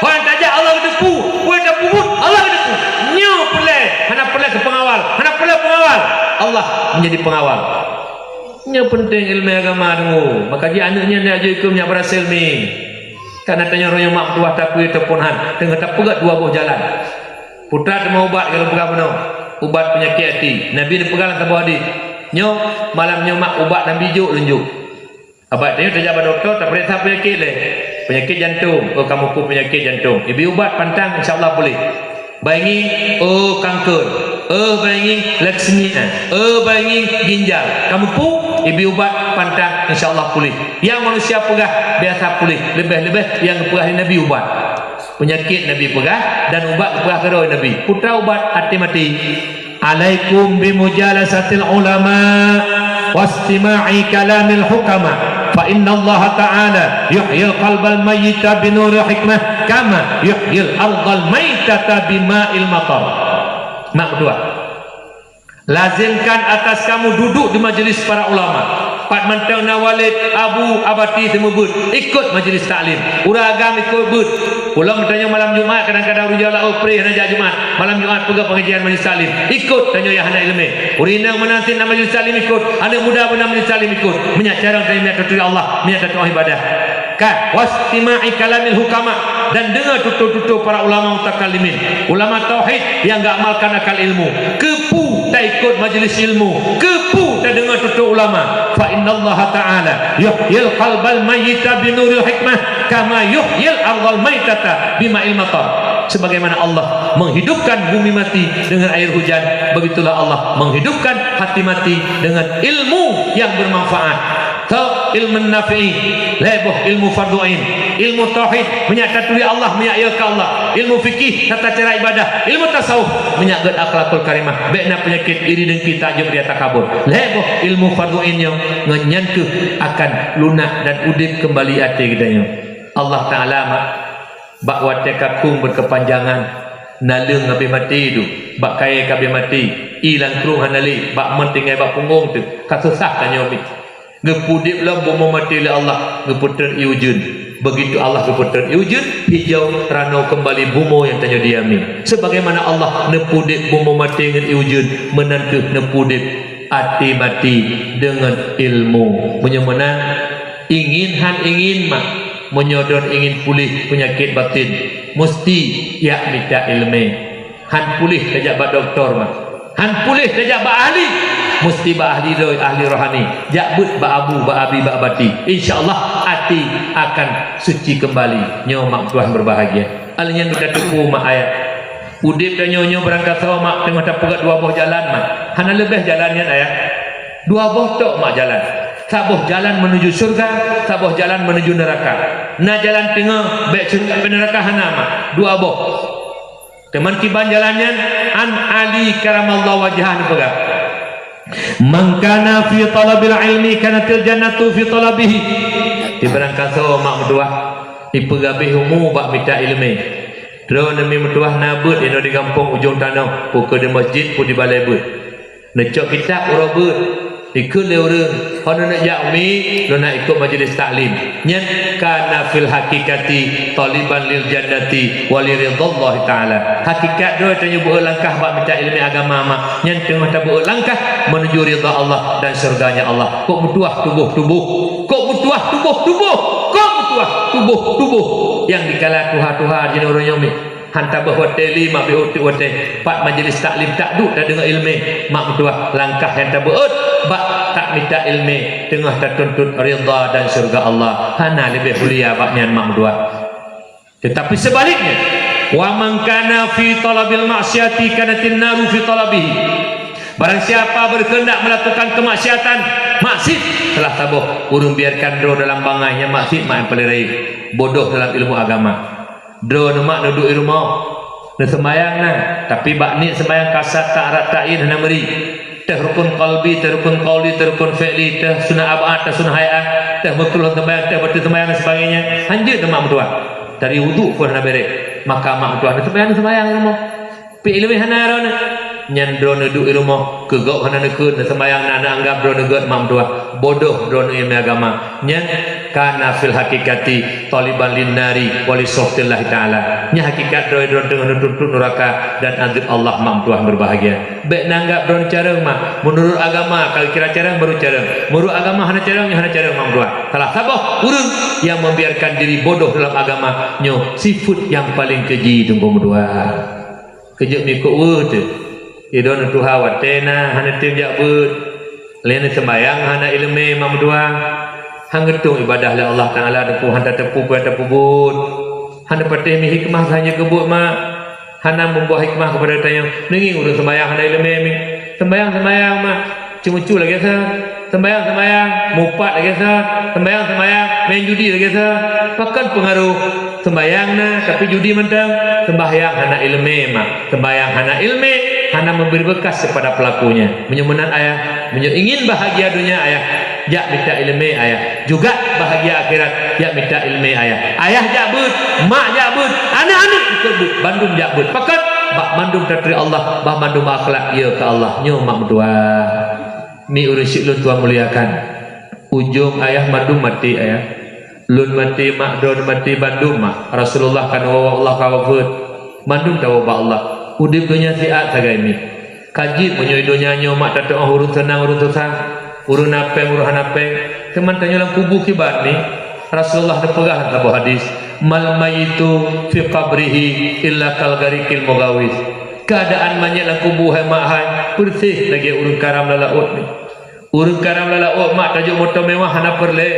ho nyang tajak Allah geuteupeue, peue tapeubuet Allah geuteupeue. Nyoe peureulée, hana peureulée keu peungawal, hana peureulée peungawal. Allah menjadi pengawal. Nyoe peunteng iéleumé agama deungoe. Maka jih aneuëk nyan jak jeuet keu nyak beurasel mi. Kana tanyoe roh nyoe mak meutuwah takue teupon han, teungoh tapeugét dua boh jalan. Putra teuma ubat nyang peugah bunoe, ubat peunyakét até. Nabi neupeugah lam saboh hadis, nyoe malam nyoe mak ubat Nabi jok lôn jok. Ubat nyoe tajak bak dokto, tapeuriksa peunyakét lé. Peunyakét jantong, oh kamoe peue peunyakét jantong. Ibi ubat pantang insya Allah puléh. Baingi, oh kanker, oh baingi leukemia, oh baingi ginjal. Kamoe peue, ibi ubat pantang insya Allah puléh. Nyang manusia peugah biasa puléh, leubeh-leubeh nyang geupeugah lé Nabi ubat. Peunyakét Nabi peugah dan ubat geupeugah keudroe Nabi. Peue ubat até maté? Alaikum bimujalasatil ulama wastima'i kalamil hukama, fa innallaha ta'ala yuhyil qalbal mayyita binuril hikmah kama yuhyil ardal maitata bima'il matar. Mak meutuwah. Lazimkan atas kamu duduk di majelis para ulama. Pat mantong na walid, abu, abati seumeubeuet, ikot majelis taklim. Ureuëng agam ikot beuet. Ulôn tanyoe malam Jumat, kadang-kadang ureuëng jih laôt preh hana jak Jumat. Malam Jumat peugah pengajian majelis taklim. Ikot tanyoe nyang hana iéleumé. Ureuëng inong meunan cit na majelis taklim ikot. Aneuëk muda meunan majelis taklim ikot. Meunyak carông tanyoe meunyak tatuju Allah, meunyak tatuju ibadah. Ka, wastima'i kalamil hukama, dan deungoe tutoe-tutoe para ulama mutakallimin, ulama tauhid nyang geuamalkan akal ilmu. Keupeue taikot majelis ilmu? Keupeue tadeungoe tutoe ulama? Fa innallaha ta'ala yuhyil qalbal mayyita binuril hikmah kama yuhyil ardal maitata bima'il matar. Sebagaimana Allah menghidupkan bumi mati dengan air hujan, begitulah Allah menghidupkan hati mati dengan ilmu yang bermanfaat. Tho, ilmun nafi'i, lhée boh ilmu fardhu ain. Ilmu tauhid, meunyak taturi Allah, meunyak yö keu Allah. Ilmu fikih, tata cara ibadah. Ilmu tasawuf, meunyak gét akhlakul karimah. Bék na peunyakét iri, dengki, takjub, ria, takabur. Lhée boh ilmu fardhu ain nyoe, ngon nyan keuh akan lunak dan udeb keumbali até geutanyoe. Allah Ta'ala mak, bak watée kakhong beukeupanjangan, naleueng habéh maté duek, bak kayée ka habéh maté, ié lam krueng hana lé, bak mon tinggai bak punggong teuk, ka susah tanyoe mi. Geupeuudeb lom bumoe maté lé Allah, geupeutrön ié ujeuen. Begitu Allah geupeutrön ié ujeuen, hijau, ranoe keumbali bumoe nyang tanyoe diami. Sebagaimana Allah neupeuudeb bumoe maté ngon ié ujeuen, meunan keuh neupeuudeb até maté deungon ilmu. Meunyoe meunan, ingin han ingin mak, meunyoe droe ingin puléh peunyakét batin, musti jak mita iéleumé. Han puléh tajak bak dokto mak. Han puléh tajak bak ahli. Musti bak ahli doi, ahli rohani. Jak beuet bak abu, bak abi, bak abati. Insya Allah, até akan suci keumbali. Nyoe mak tuan beubahgia. Aleuh nyan geutanyoe teupeue mak ayah. Udeb tanyoe nyoe beurangkasoe mak teungoh tapeugét dua boh jalan mak. Hana leubeh jalan nyan ayah. Dua boh tok mak jalan. Saboh jalan meunuju syeuruga, saboh jalan meunuju neuraka. Na jalan teungoh, bék syeuruga bék neuraka hana mak. Dua boh. Teuma kiban jalan nyan, an Ali karamallahu wajhah neupeugah, "Man kana fi talabil ilmi kanatil jannatu fi talabihi." Di beurangkasoe mak meutuwah, ipeugabeh umu bak mita iéleumé. Droeneuh mi meutuwah na beuet inoe di gampông ujong tanoh, peu keuh di masjid, peu di balée beuet. Neucok kitab uroe beuet, ikheun lé ureuëng, "Hana neujak umi, lôn na ikot majelis taklim." Nyan kana fil haqiqati taliban lil jannati wa li ridhallahi ta'ala. Hakikat droe tanyoe beuet langkah bak mita iéleumé agama mak, nyan teungoh tabeuet langkah meunuju ridha Allah dan syurganya Allah. Kok meutuwah tuboh-tuboh, kok meutuwah tuboh-tuboh, kok meutuwah tuboh-tuboh. Nyang dikala tuha-tuha jinoe ureuëng nyoe mi. Han tabeuet watée lé mak beuet watée pat majelis taklim taduek tadeungoe iéleumé mak meutuwah langkah nyang tabeuet bak tamita iéleumé teungoh tatuntut ridha dan syeuruga Allah. Hana leubeh mulia bak nyan mak meutuwah. Tetapi sebaliknya, wa man kana fi talabil ma'siyati kanatin naru fi talabihi. Barang siapa berkehendak melakukan kemaksiatan, maksiat, salah saboh ureuëng biarkan droe dalam bangai nyang maksiat mak nyang paléng rayeuk, bodoh dalam ilmu agama. Droeneuh mak neuduek i rumoh, neuseumbahyang na, tapi bak niet seumbahyang kasat, ta'arat, ta'yin hana meuri. Teuh rukun qalbi, teuh rukun qauli, teuh rukun fi'li, teuh sunat ab'ad, teuh sunat hai'ah, teuh meukrôh seumbahyang, teuh bateue seumbahyang dan sebagainya. Hanjeuet mak meutuah. Dari wudhu pun hana bereh. Maka mak meutuah neuseumbahyang, neuseumbahyang i rumoh. Pih ileumèe hana droeneuh. Nyan droeneuh duek i rumoh, keu gob hana neukheun, neuseumbahyang na, neuanggab droeneuh gèt mak meutuah. Bodoh droeneuh ileumèe agama. Nyan kana fil haqiqati thaliban lin nari wa li sukhtillahi ta'ala. Nyan hakikat droe droeneuh teungoh neutuntut nuraka dan azab Allah mak meutuah berbahagia. Bèk neuanggab droeneuh carông mak. Meunurot agama, ka geukira carông baru carông. Meunurot agama hana carông, nyan hana carông mak meutuah. Salah saboh ureueng nyang membiarkan diri bodoh dalam agama nyoe sifeuet nyang paleng keuji teungku meutuah. Keujeuet mikot weueh teuh. Idong tuha watèe na hana tém jak beuet. Lé neuseumbahyang hana ileumèe mak meutuah. Han geutueng ibadah lé Allah Taala teupeu han tateupeue peue tapeubuet. Hana patéh mi hikmah sahaja keubuet mak. Hana meubuah hikmah keupada tanyoe. Neungieng ureueng seumbahyang hana ileumèe mi. Seumbahyang-seumbahyang mak. Ceumeucue lagèe sa, seumbahyang-seumbahyang, mupat lagèe sa, seumbahyang-seumbahyang, main judi lagèe sa. Pakon peungaroh? Seumbahyang na, tapi judi mantong. Seumbahyang hana ileumèe mak. Seumbahyang hana ileumèe, hana memberi bekas kepada pelakunya. Meunyoe meunan ayah, meunyoe ingin bahagia dunia ayah, jak mita ileumèe ayah. Juga bahagia akhirat, jak mita ileumèe ayah. Ayah jak beuet, mak jak beuet, aneuk-aneuk ikot beuet, bandum jak beuet. Pakon? Bak mandum tateupeue Allah, bak mandum akhlak, ya keu Allah. Nyoe mak meutuah. Mi ureueng syik lôn tuan muliakan. Ujong ayah mandum maté ayah. Lôn maté mak, droeneuh maté bandum mak. Rasulullah ka neuwoe Allah ka wafeuet. Mandum tawoe bak Allah. Udeb donya siat sagai mi. Ka jeuet meunyoe donya nyoe mak tateu'oh ureueng seunang ureueng susah. Ureueng na péng ureueng hana péng. Teuma tanyoe lam kubu kiban mi. Rasulullah neupeugah lam saboh hadis, "Mal mayyitu fi qabrihi illa kal ghariqil mughawis." Keuadaan manyét lam kubu hai mak hai, peureuseh lagèe ureueng karam lam laôt mi. Ureueng karam lam laôt mak tajok moto mewah hana peureulèe.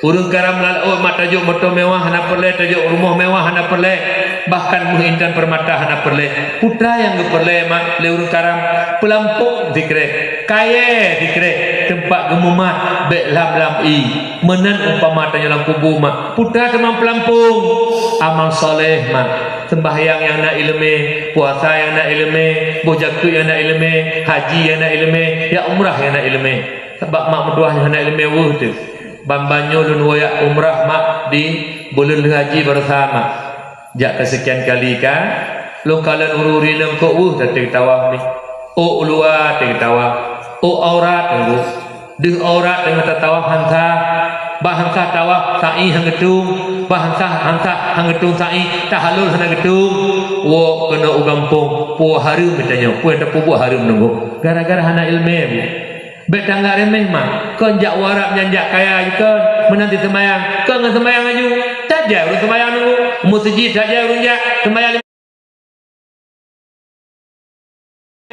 Ureueng karam lam laôt mak tajok moto mewah hana peureulèe, tajok rumoh mewah hana peureulèe. Bahkan meuh intan peurmata hana peureulèe. Peue nyang geupeureulèe mak lé ureueng karam? Peulampong sikrek, kayèe sikrek, teumpat geumumat bèk lam-lam ié. Meunan umpama tanyoe lam kubu mak, peue teuma peulampong? Amal saleh mak. Seumbahyang nyang na ileumèe, puasa nyang na ileumèe, boh jakeuet nyang na ileumèe, haji nyang na ileumèe, jak umrah nyang na ileumèe. Sabab mak meutuah nyang hana ileumèe weueh teuh. Ban-ban nyoe lôn woe jak umrah mak di buleuen lheueh haji baroesa mak. Jak ka seukian kali ka, lôn kalon ureueng-ureueng inong kok weueh tateueng tawaf mi. Ôk luwa teueng tawaf, ôk aurat teungku. Deuh aurat teungoh tatawaf han sah, bak han sah tawaf sa'i han geutueng, bak han sah, han sah han geutueng sa'i, tahallul hana geutueng, woe keunoe u gampông, peue hareuem geutanyoe, peue nyang tapeubuet hareuem teungku. Gara-gara hana ileumèe bu. Bèk tanggap remeh mak, kon jak u Arab nyan jak kaya jikon, meunan cit seumbahyang, kon ngon seumbahyang laju, tajak ureueng seumbahyang teungku, meuseujid tajak ureueng jak seumbahyang.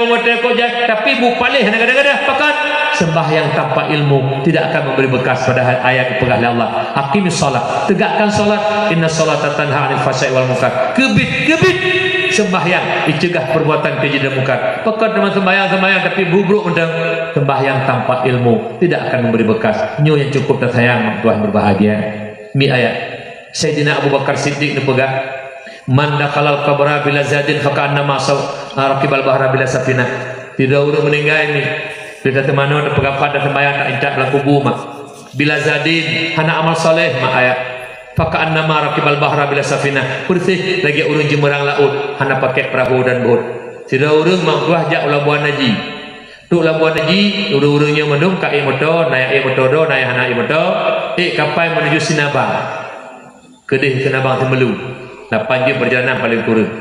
Tapi bu paléh hana gadoh-gadoh. Pakon? Sembahyang tanpa ilmu tidak akan memberi bekas, padahal ayat dipeugah lé Allah, "Aqimis shalah." Tegakkan salat. "Inna shalata tanha 'anil fahsya'i wal munkar." Keubiet, keubiet. Sembahyang dicegah perbuatan keji dan mungkar. Pakon teuma sembahyang, sembahyang tapi buruk-buruk mantong. Sembahyang tanpa ilmu tidak akan memberi bekas. Nyoe nyang cukup teusayang, Tuhan berbahagia. Mi ayat. Saidina Abu Bakar Siddiq neupeugah, "Man dakhalal qabra bila zadin faka'annama sa-, rakibal bahra bila safinah." Sidroe ureueng meuninggai mi, teuh tateumanoe, tapeugafan, taseumbahyang, taintat lam kubu mak. Bila zadin, hana amal saleh mak ayat. Faka'annama rakibal bahra bila safinah. Peureuseh lagèe ureueng jimeurang laôt, hana pakèk peurahô dan bot. Sidroe ureueng mak tuah jak u Labuan Haji. Trok Labuan Haji, ureueng-ureueng nyoe mandum ka ék moto, na nyang ék moto droe, na nyang hana ék moto, ék kapai menuju Sinabang. Keudeh Sinabang Simeulue, lapan jeuem perjalanan paleng kureueng.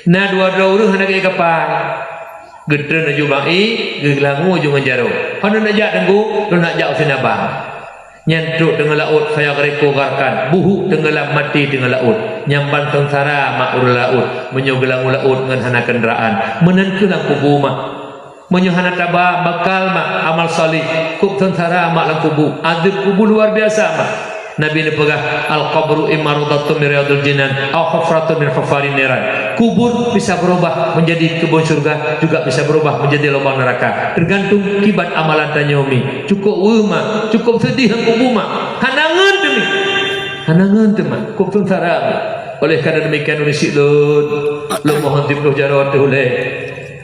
Na dua droe ureueng hana ék kapai. Geutreun laju bang ék, geulangue laju ngon jaroe. "Hana neujak teungku, lôn neujak u Sinabang." Nyan trok teungoh laôt, fayaghriqu gharqan, buhuk teungoh lam, maté teungoh laôt. Nyan ban seungsara mak ureueng laôt, meunyoe geulangue laôt ngon hana keundaraan. Meunan kheueh lam kubu mak. Meunyoe hana taba, bakal mak amal saleh, kôb seungsara mak lam kubu. Azeueb kubu luar biasa mak. Nabi neupeugah, "Al-qabru imma raudhatun min riyadhil jinan, au hufratun min hufarin niran." Kubur bisa berubah menjadi kebun surga, juga bisa berubah menjadi lubang neraka. Tergantung kiban amalan tanyoe mi. Cukup weueh mak, cukup seudeh lam kubu mak. Hana ngon teuh mi. Hana ngon teuh mak. Kôb seungsara mi. Oleh karena demikian, ureuëng syik lôn, lôn mohon siploh jaroe teuh ulée.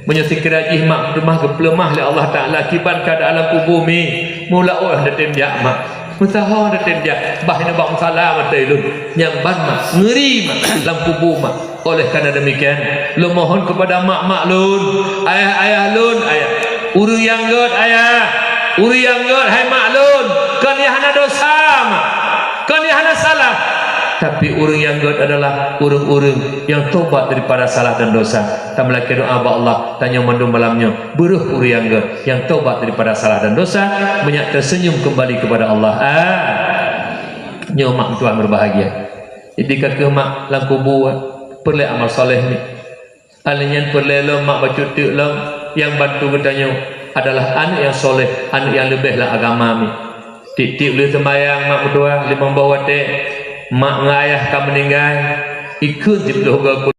Meunyoe sikira jih mak teumah geupeuleumah lé Allah Taala kiban keuadaan lam kubu mi, mula oh dah tem jak mak. Meusaho dah tem jak, bah inoe bak musala maté lôn. Nyang ban mak, ngeri mak, lam kubu mak. Oleh karena demikian, lôn mohon kepada mak-mak lôn, ayah-ayah lôn, ayah. Ureuëng nyang gét ayah, ureuëng nyang gét hai mak lôn, kon nyang hana dosa mak, kon nyang hana salah. Tapi ureuëng nyang gét adalah ureuëng-ureuëng nyang tobat daripada salah dan dosa. Tameulakée doa bak Allah, tanyoe mandum malam nyoe, beureuh ureuëng nyang gét nyang tobat daripada salah dan dosa, meunyak teusenyum kembali kepada Allah. Ah. Nyoe mak meutuah berbahagia. Jadi ka keuh mak lam kubu, peureulée amal saleh ni. Alèh nyan peureulée lom mak bacut teuk lom, nyang bantu geutanyoe adalah aneuk nyang saleh, aneuk nyang leubeh lam agama mi. Tiep-tiep lheueh seumayang mak meutuah limong boh watée, mak ngon ayah ka meuninggai, ikheun siploh goe